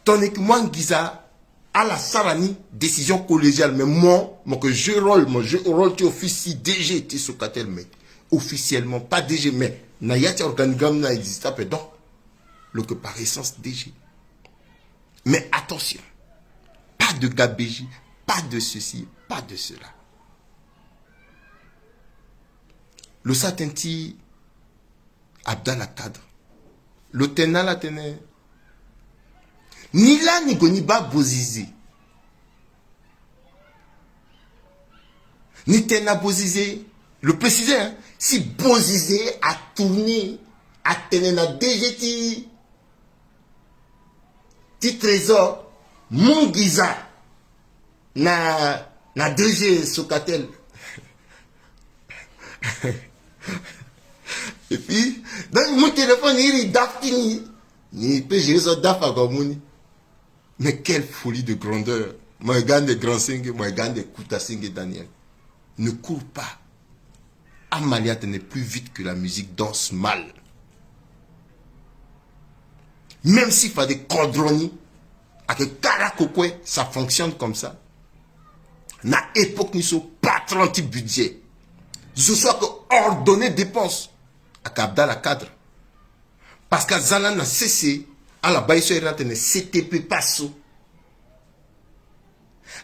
Tongana e ke mu anginza, ala sara ni décision collégiale, mais mo, mo ke jouer rôle, mo jouer rôle ti office ti D G ti Socatel, mais officiellement pas D G, mais na ya ti organigramme ni a existe ape, donc lo ke par essence D G. Mais attention, pas de gabegie, pas de ceci, pas de cela. Lo sa tënë ti Abdallah Kadre. Lo tene na ala atene, ni laa ni gue ni baa Bozize. Ni tene na Bozize, lo préciser, hein, si Bozize atourner atene na D G ti ti Trésor mu ngiza na, na D G Socatel. Et puis, donc, mu téléphone, iri daf ti ni, ni pe gérer so daf ague amu ni. Mais quelle folie de grandeur. Mo ye ga ande grand senge, mo ye ga ande kuta senge Daniel. Ne cours pas. Amalia atene plus vite que la musique danse mal. Même si fade kodro ni, ayeke kara kokue, ça fonctionne comme ça. Na époque ni so, patron ti budget, zo so ayeke ordonner dépense, ayeke Abdallah Kadre. Parce que aza lani na sese, ala baa ye so airi ni atene C T P passe so.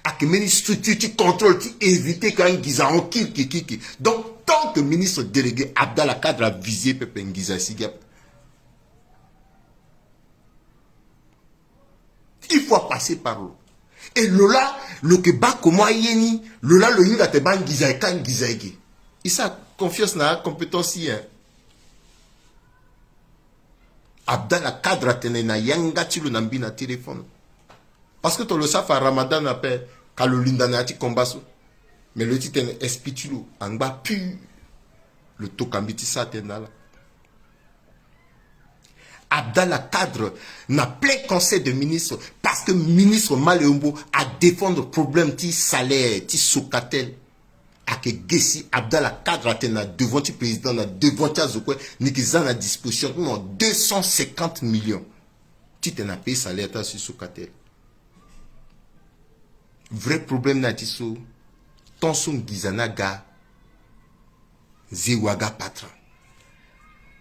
Ayeke mbeni structure ti contrôle ti éviter que angiza ahon kirikirikiri. Donc, tant que ministre délégué, Abdallah Kadre avisé pepe, ngiza asigi ape. Il faut passer par lo. Et lo laa, lo yeke baa comment aye ni, lo laa lo hinga atene baa ngiza ayeke, angiza ayeke. E sara confiance na acompétence, hein. Abdallah Kadre atene na yanga ti lo na mbi na téléphone. Parce que tongana lo sara fa Ramadan ape, ka lo linda na ya ti combat so. Mais lo ye ti tene esprit ti lo angba pur. Lo toka mbi ti sara tënë na ala. Abdallah Kadre na plein conseil de ministre, parce que ministre Mala Eyombo adéfendre problème ti salaire ti Socatel. Ayeke ge si Abdallah Kadre atene na devant ti président, na devant ti azo kue, ni yeke za na disposition ti mo deux cent cinquante millions titene apayer salaire ti azo ti Socatel. Vrai problème ni aye ti so, tant so ngiza ni aga, ze waga patron.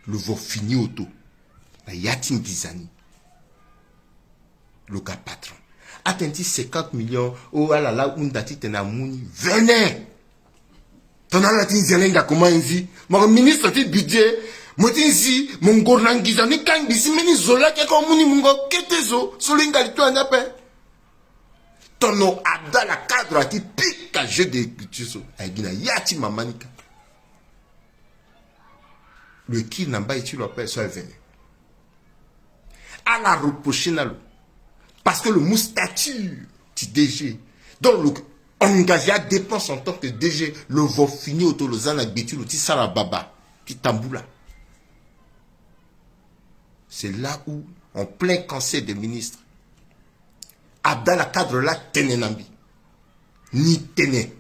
Lo vo fini oto na ya ti ngiza ni. Lo ga patron. Atene ti cinquante millions, oh, ala laa hunda titene amu ni. Venez. Tongana ala ti nzi, ala hinga comment e nzi. Mo yeke ministre ti budget, mo ti nzi, mo ngoro na ngiza ni kangbi si mbeni zo laa ayeke amu ni mungo kete zo, so lo hinga li to ande ape. Tongana Abdallah Kadre aye ti pika jeu d'écriture so, aye gi na ya ti mama ni kâ. Lo ye kiri na mbai ti lo ape so aye vene. Ala reprocher na lo. Parce que lo mu stature ti D G. Donc lo engagé adépense en tant que D G. Lo vo fini oto, lo za na gbe ti lo ti sara baba ti tambula. C'est là où, en plein conseil des ministres, Abdallah Kadre laa tene na mbi. Ni tene,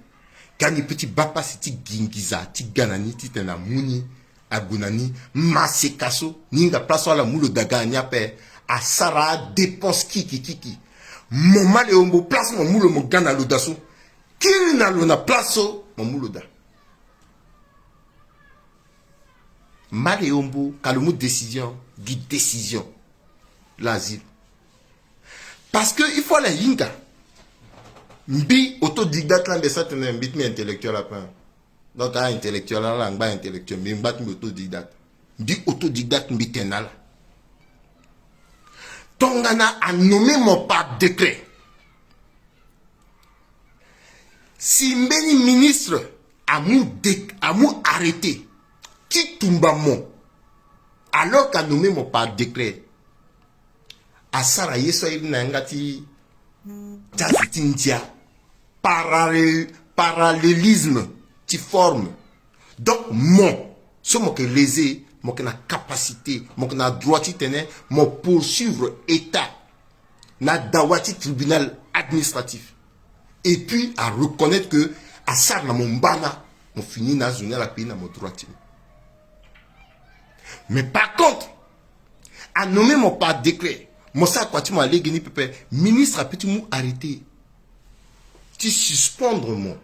ka ni pe ti baa pasi ti gi ngiza ti ga na ni titene amu ni ague na ni. Maseka so, ni hinga place so ala mu lo daa ga na ni ape, asara adépense kiki kiki. Mo Mala Eyombo, place mo mu lo mo ga na lo daa so, kiri na lo na place so mo mu lo daa. Mala Eyombo, ka lo mu décision, gi décision. L'asile. Parce que il faut ala hinga. Mbi autodidacte laa, mbi sara tene mbi ti mbi intellectuel ape. Donc a intellectuel ala angba intellectuel, mbi ngba ti mbi autodidacte. Mbi autodidacte, mbi tene na ala. Tongana a nommé mo par décret. Si mbeni ministre amu de, amu arrêté ti tumba mo, alors qu'a nommé mo par décret, asara ye so airi na yanga ti, ti azi ti ndia, parallé-, parallélisme ti forme. Donc mo so mo yeke lésé, mo yeke na capacité, mo yeke na droit titene mo poursuivre État na dawa ti tribunal administratif. Et puis a reconnaître que asara na mo mbana, mo fini na azo ni, ala payé na mo droit ti mo. Mais par contre, a nommé mo par décret, mo sara kua ti mo na lege ni pepe, ministre ape ti mu arrêté ti suspendre mo.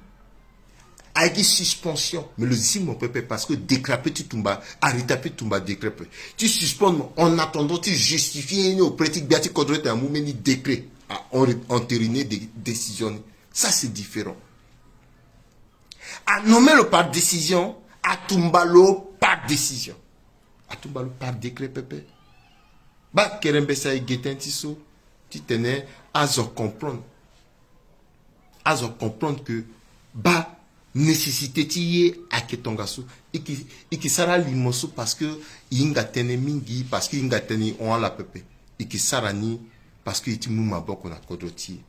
Aye gi suspension, mais lo zi mo pepe parce que décret ape ti tumba, arrêté ape ti tumba décret ape. Ti suspendre mo en attendant ti justifier ni auprès ti gbia ti kodro tene amu mbeni décret a en-, entériné de-, décision ni. Ça c'est différent. A nommé lo par décision, a tumba lo par décision. A tumba lo par décret pepe. Baa kerembese aye ge tënë ti so titene azo comprendre. Azo comprendre que baa nécessité ti ye ayeke tongaso. E ke, e ke sara alimo so parce que e hinga tënë mingi, parce que e hinga tënë e hon ala pepe. E ke sara ni Parce que e ti mu maboko na kodro ti e.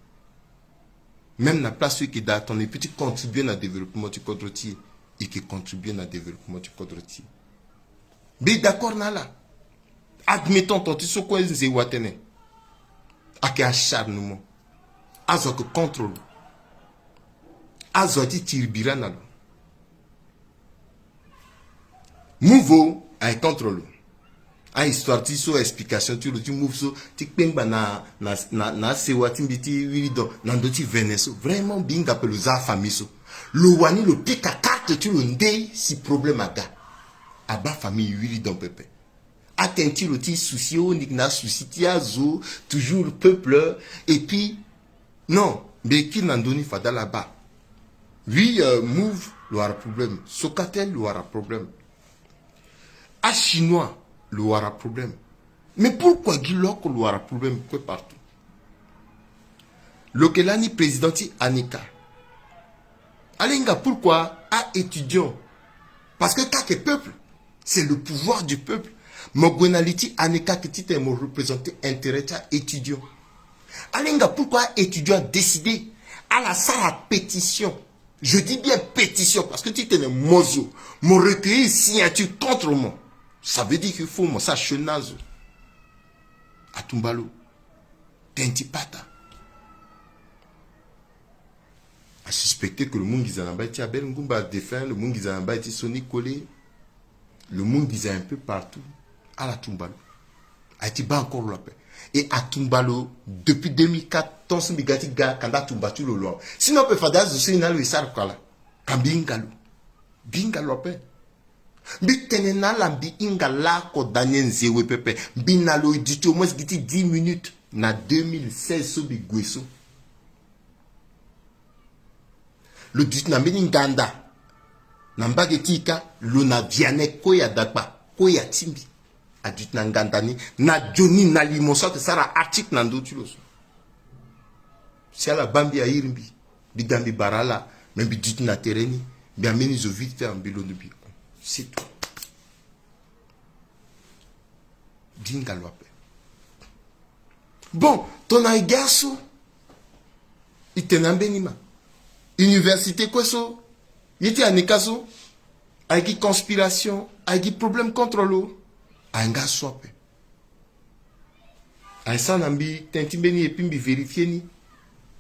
Même na place so e yeke daa tongana e peut ti contribuer na développement ti kodro ti e, e yeke contribuer na développement ti kodro ti e. Mbi d'accord na ala. Admettons ton ti so kue nze wa tene ayeke acharnement. Azo ayeke contre lo. Azo aye ti tiri bira na lo. Mouvo aye contre lo. Ahistoire ti so, explication ti lo ti mouve so ti kpengba na, na, na, na asewa ti mbi ti wiri don na ndö ti vene so. Vraiment mbi hinga ape lo za afamille so. Lo wani lo pika carte ti lo nde si problème aga. Abaa famille wiri don pepe. Atene ti lo ti souci, o niki na souci ti azo, toujours peuple. Et puis non, mbi kiri na ndö ni fade ala baa. Oui, euh, mouve lo wara problème. Socatel lo wara problème. Achinois lo wara problème. Mais pourquoi gi lo oko lo wara problème kue partout? Lo yeke lani président ti ANICA. Ala hinga pourquoi a étudiant? Parce que kake peuple, c'est le pouvoir du peuple. Mo gue na li ti ANICA ke titene mo représenter intérêt ti a étudiant. Ala hinga pourquoi a étudiant décidé ala sara pétition. Je dis bien pétition parce que titene mo zo mo recueillir signature contre mo, ça veut dire qu'il faut mo sara chaîne na azo. Atumba lo. Tene ti pata. Asuspecté que lo mu nginza na mbai ti Abel Ngoumba, défunt, lo mu nginza na mbai ti Sony Kole, lo mu nginza un peu partout. Ala tumba lo. Aye ti baa encore lo ape. Et atumba lo depuis deux mille quatre, tant so mbi ga ti ga kanda atumba ti lo lo. Sinon ape fade azo so e na lo e sara kua laa. Ka mbi hinga lo. Mbi hinga lo ape. Mbi tene na ala, mbi hinga laoko Daniel Nzewe pepe. Mbi na lo e duti au moins gi ti dix minutes na deux mille seize so mbi gue so. Lo duti na mbeni nganda na mbage ti e kâ. Lo na Vianney Koya Dakpa, Koya ti mbi. Aduti na nganda ni na Johnny na Limoso ayeke sara article na ndö ti lo so. Si ala baa mbi, airi mbi, mbi ga mbi bara ala. Mais mbi duti na tere ni, mbi ambeni zo vite fait, mbi londo mbi. C'est tout. Mbi hinga lo ape. Bon, tongana e ga so, e tene na mbeni ma, université kue so, ye ti ANICA so, aye gi conspiration, aye gi problème contre lo. Aye nga so ape. Aye sara na mbi tene ti mbeni, et puis mbi vérifier ni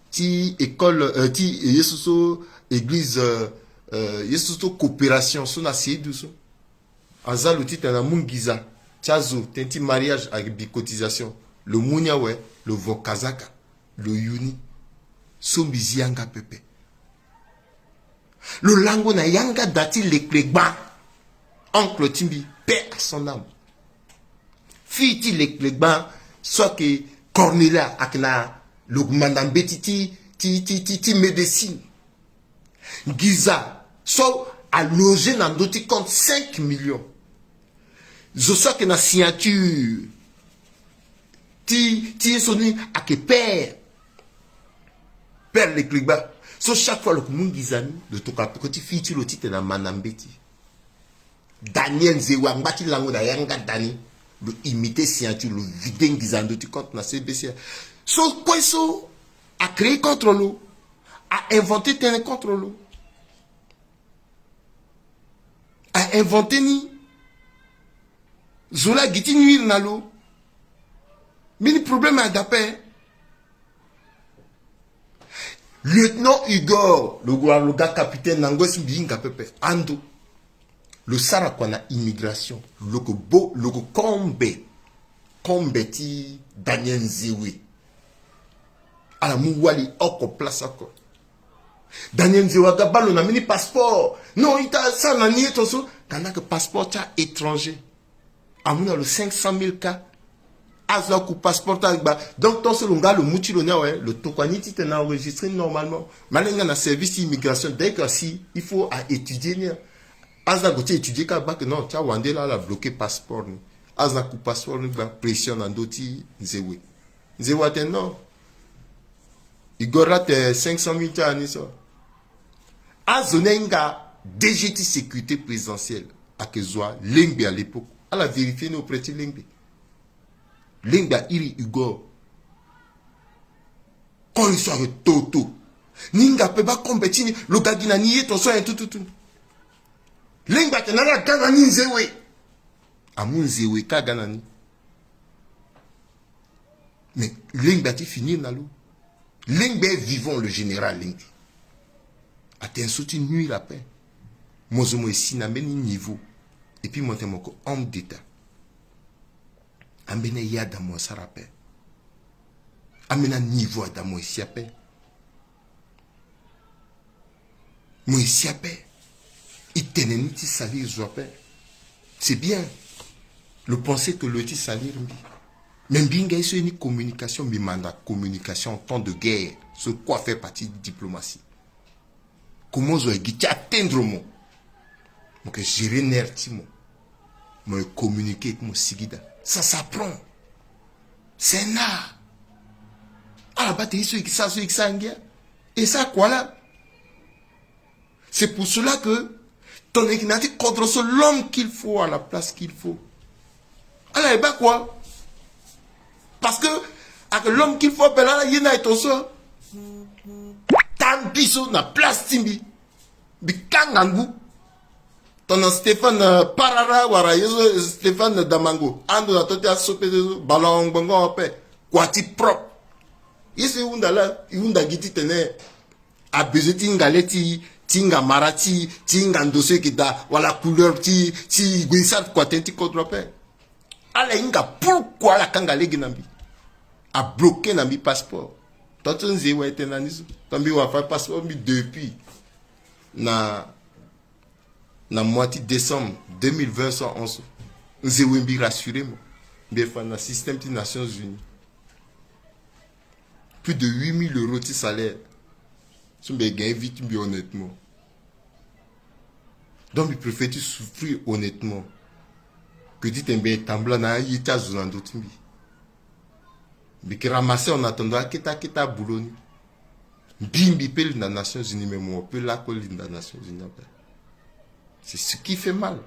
ti école, euh, ti ye so so église, euh, euh, ye so so coopération so na Sédhiou so. Aza lo titene amu nginza ti azo tene ti mariage avec bi cotisation. Lo mu ni awe, lo vo kazaka, lo yu ni. So mbi zi yanga pepe. Lo lango na yanga da ti Leklegba, oncle ti mbi, paix à son âme. Fille ti Leklegba so ayeke Cornelia, ayeke na lo manda mbeti ti, ti, ti, ti, ti médecine. Nginza so aloger na ndö ti compte cinq millions. Zo so ayeke na signature ti, ti ye so ni ayeke père, père Leklegba. So chaque fois lo yeke mu nginza ni, lo tokua na peko ti fille ti lo titene amanda mbeti. Daniel Nzewe angba ti lango na yanga da ni. Lo imiter signature, lo vider nginza na ndö ti compte na C B C. So kue so a créer contre lo, a inventer tënë contre lo. A inventer ni. Zo laa gi ti nuire na lo. Mbeni problème ayeke da ape. Lieutenant Igor, lo wara lo ga capitaine na ngoi so mbi hinga pepe. Ando. Lo sara kua na immigration. Lo ko bo, lo ko kombe. Kombe ti Daniel Nzewe. Ala mu wali oko place oko. Daniel Nzewe aga baa lo na mbeni passeport. Non, ita sara na ni ye tongaso. Kanda ayeke passeport ti a-étranger. Amu na lo cinq cent mille ka. Azo aku passeport ti agba. Donc tongaso lo nga lo mu ti lo ni awe, lo tokua ni titene a enregistrer normalement. Mbi lenge na service ti immigration, dès que asi, il faut a étudier ni. Azo ague ti étudier ka baa ke non, ti awande laa ala bloquer passeport ni. Azo aku passeport ni gba, pression na ndö ti Nzewe. Nzewe atene non. Igor atene cinq cent mille ti ala ni so. Azo ni ahinga D G ti sécurité présidentielle, ayeke zo wa Lengbe à l'époque. Ala vérifier ni auprès ti Lengbe. Lengbe airi Igor. Koli so ayeke toto. Ni hinga ape baa kombe ti ni, lo ga gi na ni ye tongaso nyen tututu. Lengba atene ala ga na ni nzewe. Amu nzewe ka aga na ni. Mais lengba ti finir na lo. Lengba est vivant, le général Lengba. Atene so ti nuire ape. Mo zo mo ye si na mbeni niveau. Et puis mo tene mo yeke homme d'état. Ambeni aye ada mo asara ape. Ambeni aniveau ada mo ye si ape. Mo ye si ape. E tene ni ti salir zo ape. C'est bien. Lo pense que lo ye ti salir mbi. Mais mbi hinga ye so ye ni communication, mbi manda communication en temps de guerre. So kue afaire partie diplomatie. Comment zo ayeke gi ti atteindre mo? Mo yeke gérer nerf ti mo. Mo yeke communiquer ti mo sigi daa. Ça s'apprend. C'est un art. Ala baa tene ye so e yeke sara so e yeke sara ngia. Et ça kua laa. C'est pour cela que tongana e yeke na ya ti kodro so, l'homme qu'il faut à la place qu'il faut, ala e baa kua. Parce que avec l'homme qu'il faut ape laa, ala ye ni aye tongaso. Taa mbi so na place ti mbi. Mbi kanga ngu. Tongana Stéphane, euh, Parara wala ye so, euh, Stéphane Damango ando na to ti aso pe so, ballon ngbongo ape. Kua ti propre. Ye so e hunda laa, e hunda gi titene abesoin ti hinga le ti, ti hinga mara ti, ti hinga ndo so e yeke daa, wala couleur ti, ti e gue e sara kua tënë ti kodro ape. Ala hinga pourquoi ala kanga lege na mbi. Abloqué na mbi passeport. Tongaso nzewe aye tene na ni so. Tongaso mbi wara fâ passeport mbi depuis na, na mois ti décembre deux mille vingt so ahon so. Nzewe mbi rassurer mo. Mbi ye fa na système ti Nations Unies. Plus de huit mille euros ti salaire. So mbi ye gagner vie ti mbi honnêtement. Donc mbi préfère ti souffrir honnêtement que ti tene mbi ye tambula na aye ti azo na ndö ti mbi. Mbi yeke ramasser en attendant akete akete aboulot ni. Mbi mbi peut linda Nations Unies, mais mo peut lakue linda Nations Unies ape. C'est ce qui fait mal.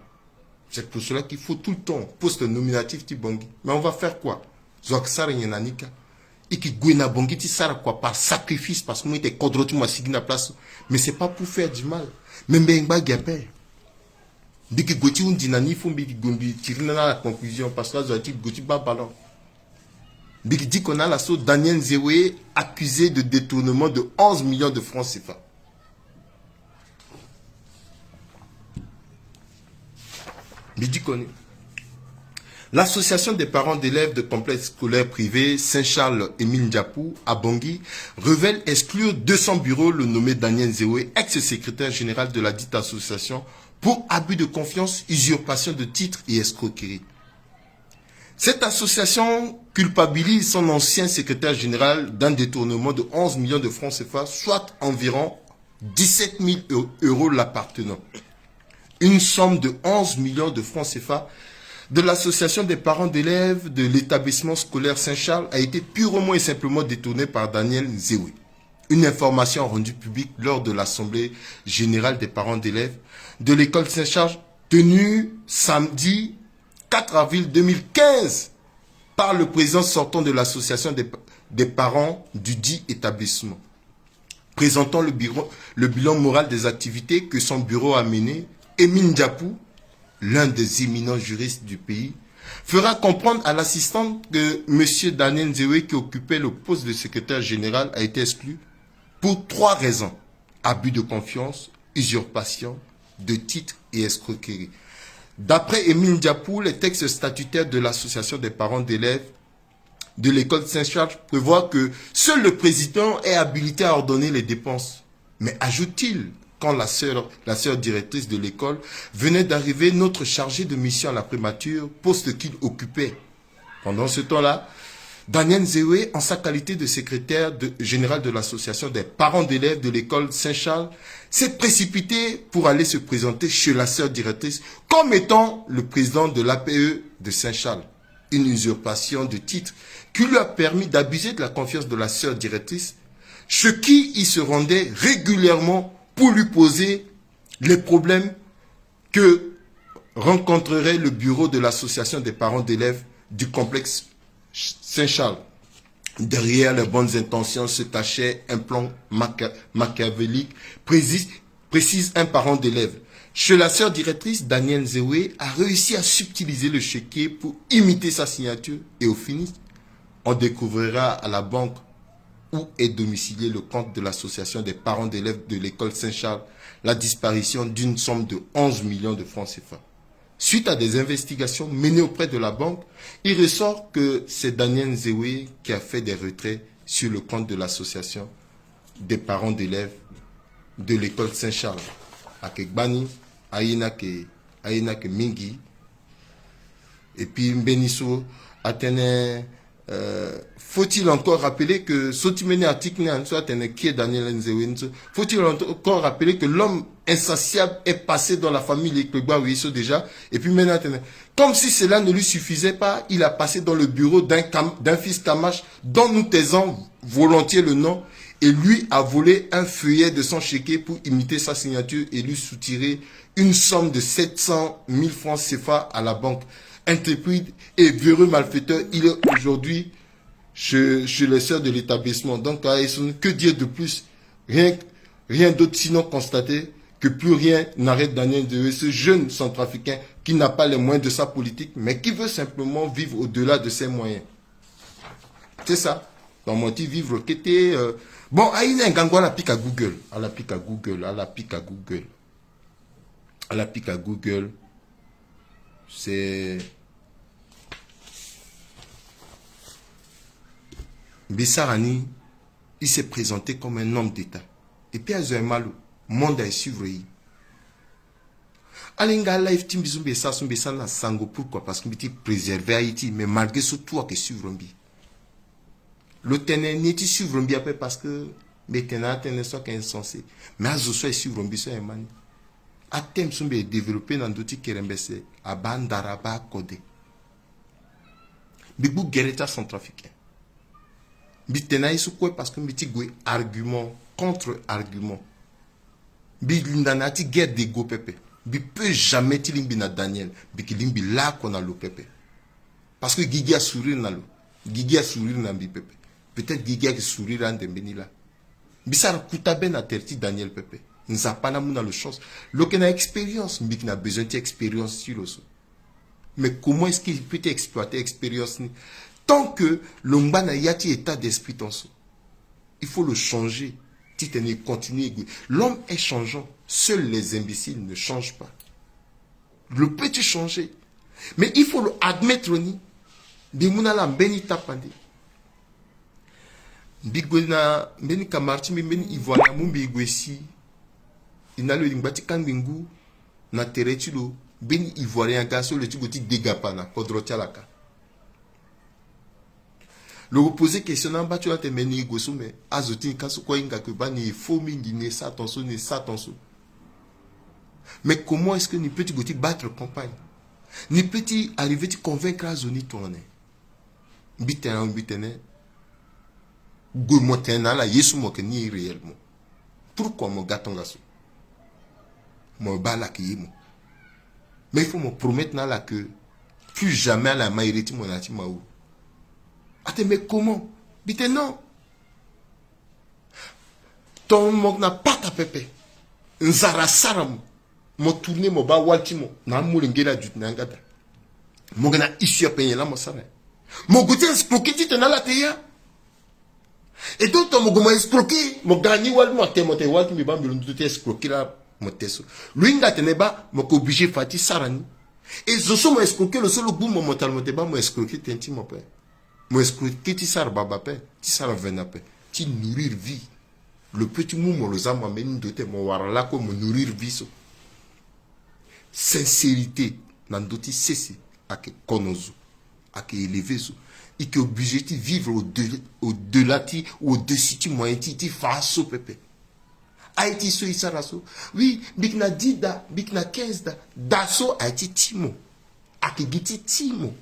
C'est pour cela qu'il faut tout le temps poste nominatif ti Bangui. Mais on va faire quoi? Zo ayeke sara nyen na ni kâ? E yeke gue na Bangui ti sara kua par sacrifice, parce que mo ete kodro ti mo asigi na place. Mais c'est pas pour faire du mal. Mais mbi ngba gi ape. Mbi yeke gue ti hundi na ni, faut mbi yeke gue mbi tiri na ni à la conclusion, parce que azo ayeke ti gue ti baa ballon. Mbi yeke diko na ala so, Daniel Nzewe accusé de détournement de onze millions de francs C F A. Mbi diko ni. L'association des parents d'élèves de complexe scolaire privé Saint-Charles Émile Ndiapou à Bangui révèle exclure de son bureau le nommé Daniel Nzewe, ex-secrétaire général de la dite association, pour abus de confiance, usurpation de titres et escroquerie. Cette association culpabilise son ancien secrétaire général d'un détournement de onze millions de francs C F A, soit environ dix-sept mille eu-, euros l'appartenant. Une somme de onze millions de francs C F A de l'association des parents d'élèves de l'établissement scolaire Saint-Charles a été purement et simplement détournée par Daniel Nzewe. Une information rendue publique lors de l'assemblée générale des parents d'élèves de l'école Saint-Charles tenue samedi quatre avril deux mille quinze par le président sortant de l'association des, des parents du dit établissement. Présentant le bureau, le bilan moral des activités que son bureau a menées, Émile Ndiapou, l'un des éminents juristes du pays, fera comprendre à l'assistante que monsieur Daniel Nzewe, qui occupait le poste de secrétaire général, a été exclu pour trois raisons : abus de confiance, usurpation de titres et escroquerie. D'après Émile Ndiapou, les textes statutaires de l'association des parents d'élèves de l'école Saint-Charles prévoient que seul le président est habilité à ordonner les dépenses. Mais ajoute-t-il, quand la sœur, la sœur directrice de l'école venait d'arriver, notre chargé de mission à la primature, poste qu'il occupait. Pendant ce temps-là, Daniel Nzewe, en sa qualité de secrétaire de, général de l'association des parents d'élèves de l'école Saint-Charles, s'est précipité pour aller se présenter chez la sœur directrice comme étant le président de l'A P E de Saint-Charles. Une usurpation de titre qui lui a permis d'abuser de la confiance de la sœur directrice, chez qui il se rendait régulièrement pour lui poser les problèmes que rencontrerait le bureau de l'association des parents d'élèves du complexe Saint-Charles. Derrière les bonnes intentions se cachait un plan maca- machiavélique, précise, précise un parent d'élève. Chez la sœur directrice, Daniel Nzewe a réussi à subtiliser le chéquier pour imiter sa signature et au finish, on découvrira à la banque où est domicilié le compte de l'association des parents d'élèves de l'école Saint-Charles la disparition d'une somme de onze millions de francs C F A. Suite à des investigations menées auprès de la banque, il ressort que c'est Daniel Nzewe qui a fait des retraits sur le compte de l'association des parents d'élèves de l'école Saint-Charles. Ayeke gbani, aye ni ayeke, aye ni ayeke mingi. Et puis mbeni so atene, euh, faut-il encore rappeler que so ti mbeni article ni, so atene qui est Daniel Nzewe ni so, faut-il encore rappeler que l'homme insatiable est passé dans la famille Lekpegba, oui, so déjà. Et puis maintenant, atene, comme si cela ne lui suffisait pas, il a passé dans le bureau d'un cam- d'un fils Kamash dont nous taisons volontiers le nom et lui a volé un feuillet de son chéquier pour imiter sa signature et lui soutirer une somme de sept cent mille francs C F A à la banque. Intrépide et véreux malfaiteur, il est aujourd'hui chez, chez les sœurs de l'établissement. Donc, à Essone, que dire de plus ? Rien, rien d'autre sinon constater que plus rien n'arrête Daniel Nzewe, ce jeune centrafricain qui n'a pas les moyens de sa politique, mais qui veut simplement vivre au-delà de ses moyens. C'est ça. Donc, moi, tu vivre kété, euh, bon, aye ni ngangu, ala pika Google, ala pika Google, ala pika Google. Ala pika Google. C'est Mbi sara ni, il s'est présenté comme un homme d'État. Et puis azo aye malo, monde aye suivre ye. Ala hinga live ti mbi so mbi sara so mbi sara na sango, pourquoi ? Parce que mbi ti préserver aye ti, mais malgré so tout ayeke suivre mbi. Lo tene ni ti suivre mbi ape parce que mbi tene atënë so ayeke insensé. Mais azo so aye suivre mbi so aye ma ni. Athème so mbi aye développé na ndö ti kerembese abaa ndara abaa kode. Mbi gbu gere ti acentrafricain. Mbi tene aye so kue parce que mbi ti gue argument contre argument. Mbi linda na ya ti guerre d'ego pepe. Mbi peut jamais ti lingbi na Daniel. Mbi yeke lingbi laoko na lo pepe. Parce que gigi asourire na lo. Gigi asourire na mbi pepe. Peut-être gigi ayeke sourire ande mbeni laa. Mbi sara kuta be na tere ti Daniel pepe. Nzapa laa amu na lo chance. Lo yeke na expérience, mbi yeke na besoin ti expérience ti lo so. Mais comment est-ce qu'il peut exploiter expérience ni ? Tant que lo ngba na ya ti état d'esprit ton so, il faut le changer. Titene e continuer e gue. L'homme est changeant. Seuls les imbéciles ne changent pas. Lo peut ti changer. Mais il faut lo admettre ni. Mbi mu na ala mbeni tapande. Mbi gue na mbeni camarade ti mbi, mbeni ivoirien amu mbi e gue si. E na lo e lingba ti kangbi ngu na tere ti lo. Mbeni ivoirien aga so lo ti gue ti degapa na kodro ti ala ka. Lo poser question na amba ti lo atene me ni e gue so me azo ti ni ka so kue ahinga ke baa ni e faux mingi, ni e sara ton so, ni e sara ton so. Mais comment est-ce que ni peut ti gue ti battre campagne ? Ni peut ti arriver ti convaincre azo ni tongana nyen ? Mbi tene na lo, mbi tene gue mo tene na ala ye so mo yeke ni réellement. Pourquoi mo ga tongaso? Mo baa ala yeke ye mo. Mais il faut mo promettre na ala que plus jamais ala ma iri ti mo na ya ti mawuru. Atene mais comment? Mbi tene non. Ton mo na pata pepe. Nzara asara mo. Mo tourner mo baa wali ti mo na amolenge la duti na yanga daa. Mo yeke na issue ape nyen laa mo sara nyen? Mo gue ti escroquer titene ala te ya. Et donc ton mo gue mo escroquer, mo ga ni wali ti mo ate, mo te wali ti mbi baa mbi londo ti escroquer laa mo te so. Lo hinga atene baa mo yeke obligé fa ti sara ni. Et zo so mo escroquer lo so lo gbu mo, mo ta lo mo te baa mo escroquer tënë ti mo ape. Mo escroquer ti sara baba ape, ti sara vene ape, ti nourrir vie. Lo peut ti mu mo lo za mo ambeni ndo te, mo wara lakue mo nourrir vie so. Sincérité na ndö ti sese ayeke kono zo, ayeke élever zo. E yeke obligé ti vivre au de, au delà ti, au dessus ti moyen ti, ti fa so pepe. Aye ti so e sara so. Oui, mbi yeke na dix da, mbi yeke na quinze da. Da so aye ti ti mo. Ayeke gi ti ti mo.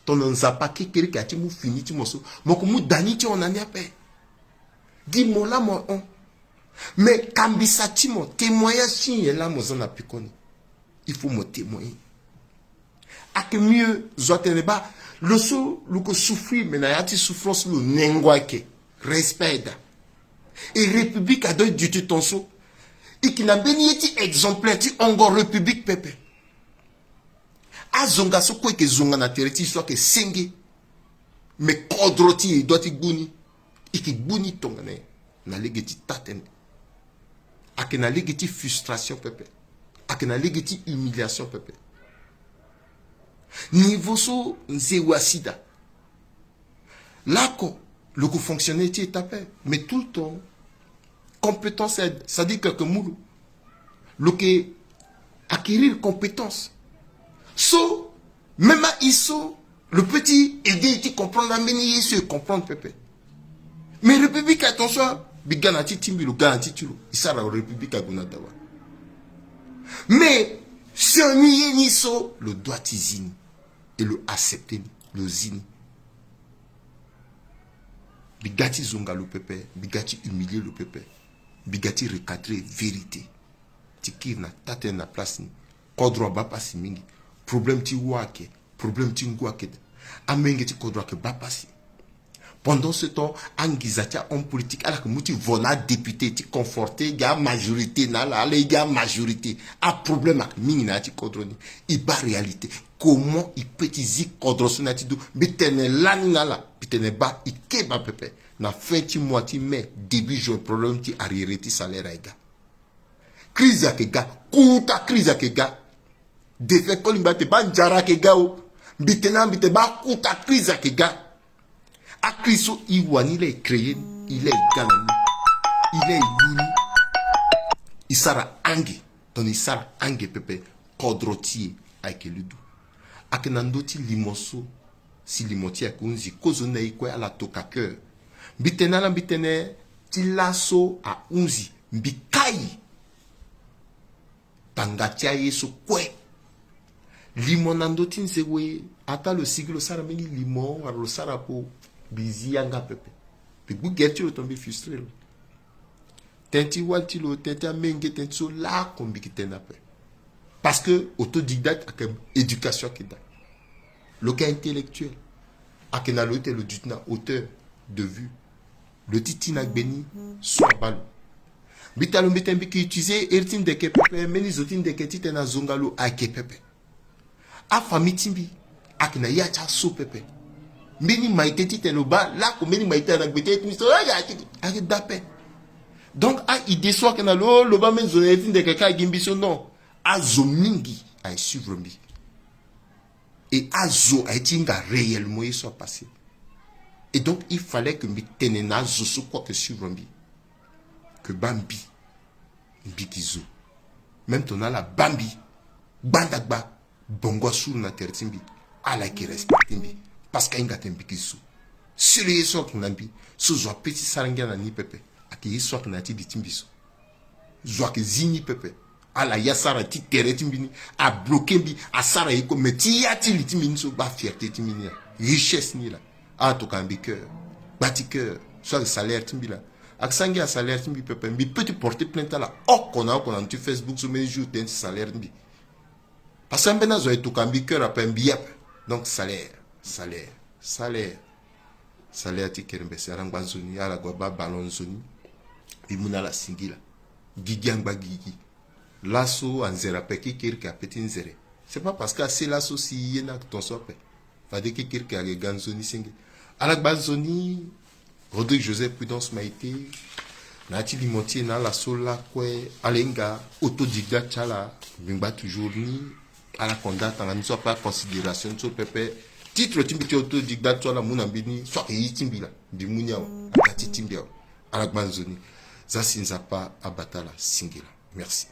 Tongana Nzapa kekereke aye ti mu fini ti mo so, mo yeke mu da ni ti hon na ni ape. Gi mo laa mo hon. Mais kambisa ti mo, témoignage ti nyen laa mo za na pekoni? Il faut mo témoigner. Ayeke mieux zo atene baa, lo so lo yeke souffrir, mais na ya ti souffrance lo nengo ayeke. Respect aye daa. E République adoit duti tongaso. E yeke na mbeni ye ti exemplaire ti hongo République pepe. Azonga so kue e yeke zonga na tere ti e so ayeke senge. Mais kodro ti e, e doit ti gbu ni. E yeke gbu ni tongana nyen? Na lege ti taa-tënë. Ayeke na lege ti frustration pepe. Ayeke na lege ti humiliation pepe. Niveau so nze wa sida. Laoko lo yeke fonctionner ti e taa ape, mais tout le temps compétence aide, c'est-à-dire que ayeke mu lo, lo yeke acquérir compétence so même aye so lo peut ti aider e ti comprendre ambeni ye so e comprendre pepe. Mais République, attention, mbi ga na ti ti mbi, lo ga na ti ti lo, e sara République ague na dawa. Mais sioni ye ni so lo doit ti zi ni. E lo accepter ni, lo zi ni. Mbi ga ti zonga lo pepe, mbi ga ti humilier lo pepe, mbi ga ti recadrer vérité ti kiri na taa-tënë na place ni. Kodro abaa pasi mingi. Problème ti wâ ayeke, problème ti ngu ayeke daa. Amolenge ti kodro ayeke baa pasi. Pendant ce temps, anginza ti ahomme politique ala yeke mu ti vo na adéputé ti conforter gi amajorité na ala, ala ye gi amajorité. Aproblème ayeke mingi na ya ti kodro ni. E baa réalité. Comment e peut ti zi kodro so na ya ti do? Mbi tene lani na ala, mbi tene baa, e keba pepe. Na fin ti mois ti mai, début juin, problème ti arriéré ti salaire aye ga. Crise ayeke ga, kota crise ayeke ga. Défunt koli mbi ate baa nzara ayeke ga o. Mbi tene na mbi tene baa kota crise ayeke ga. Acrise so e wani laa e créer ni, e laa e ga na ni, e laa e lu ni. E sara ange, tongana e sara ange pepe, kodro ti e ayeke ludu. Ayeke na ndö ti limo so, si limo ti e ayeke hunzi, kozoni na e kue ala toka cœur. Mbi tene na ala, mbi tene ti laso ahunzi, mbi kai tanga ti aye so kue. Limo na ndö ti nze we, ataa lo sigi lo sara mbeni limo wala lo sara apo, mbi zi yanga pepe. Mbi gbu gere ti lo tongana mbi frustré lo. Tënë ti wali ti lo, tënë ti amenge, tënë ti so laoko mbi yeke tene ape. Parce que autodidacte ayeke éducation ayeke daa. Lo yeke intellectuel. Ayeke na lo ete lo duti na hauteur de vue. Lo ti ti na gbe ni so abaa lo. Mbi taa lo mbi tene mbi yeke utiliser ere ti ndeke pepe, mbeni zo ti ndeke titene azonga lo ayeke pepe. Afamille ti mbi ayeke na ya ti aso pepe. Mbeni maite titene lo baa laoko mbeni maite na gbe ti aye ti mbi so, ayeke daa ape. Donc a-idée so ayeke na lo, lo baa mbeni zo na ere ti ndeke kâ gi mbi so, non. Azo mingi aye suivre mbi. Et azo aye ti hinga réellement ye so apasser. Et donc il fallait que mbi tene na azo so kue ayeke suivre mbi que baa mbi, mbi yeke zo. Même tongana ala baa mbi gbanda gba, bongo asuru na tere ti mbi, ala yeke respecter mbi. Parce que ahinga tene mbi yeke zo. Seul ye so ayeke na mbi so zo apeut ti sara ngia na ni pepe, ayeke ye so ayeke na ya ti li ti mbi so. Zo ayeke zi ni pepe. Ala ya sara ti tere ti mbi ni, abloquer mbi, asara ye kue, mais ti ya ti li ti mbi ni so baa fierté ti mbi ni laa, richesse ni laa. Ala tokua na mbi cœur, gba ti cœur so ayeke salaire ti mbi laa. Ayeke sara ngia na salaire ti mbi pepe, mbi peut ti porter plainte ala oko na oko na ndö ti Facebook so mbeni jour tënë ti salaire ti mbi. Parce que ambeni azo aye tokua na mbi cœur ape, mbi ya ape. Donc salaire, salaire, salaire. Salaire ti kerembese, ala ngba nzoni, ala gue abaa ballon nzoni. Mbi mu na ala singila. Gigi angba gigi. Laso anzere ape, kekereke apeut ti nzere. C'est pas parce que ase laso si ye ni ayeke tongaso ape. Fade kekereke ayeke ga nzoni senge. Ala gba nzoni. Rodrigue Joseph Prudence Maïté, na ya ti limo ti e na ala so lakue, ala hinga autodidacte ti ala. Mbi ngba toujours ni. Ala konda tanga ni so ape, aconsidération ni so pepe. Titre ti mbi ti autodidacte so ala mu na mbi ni so ayeke ye ti mbi laa, mbi mu ni awe. Aga ti ti mbi awe. Ala gba nzoni. Za si Nzapa abata ala singila. Merci.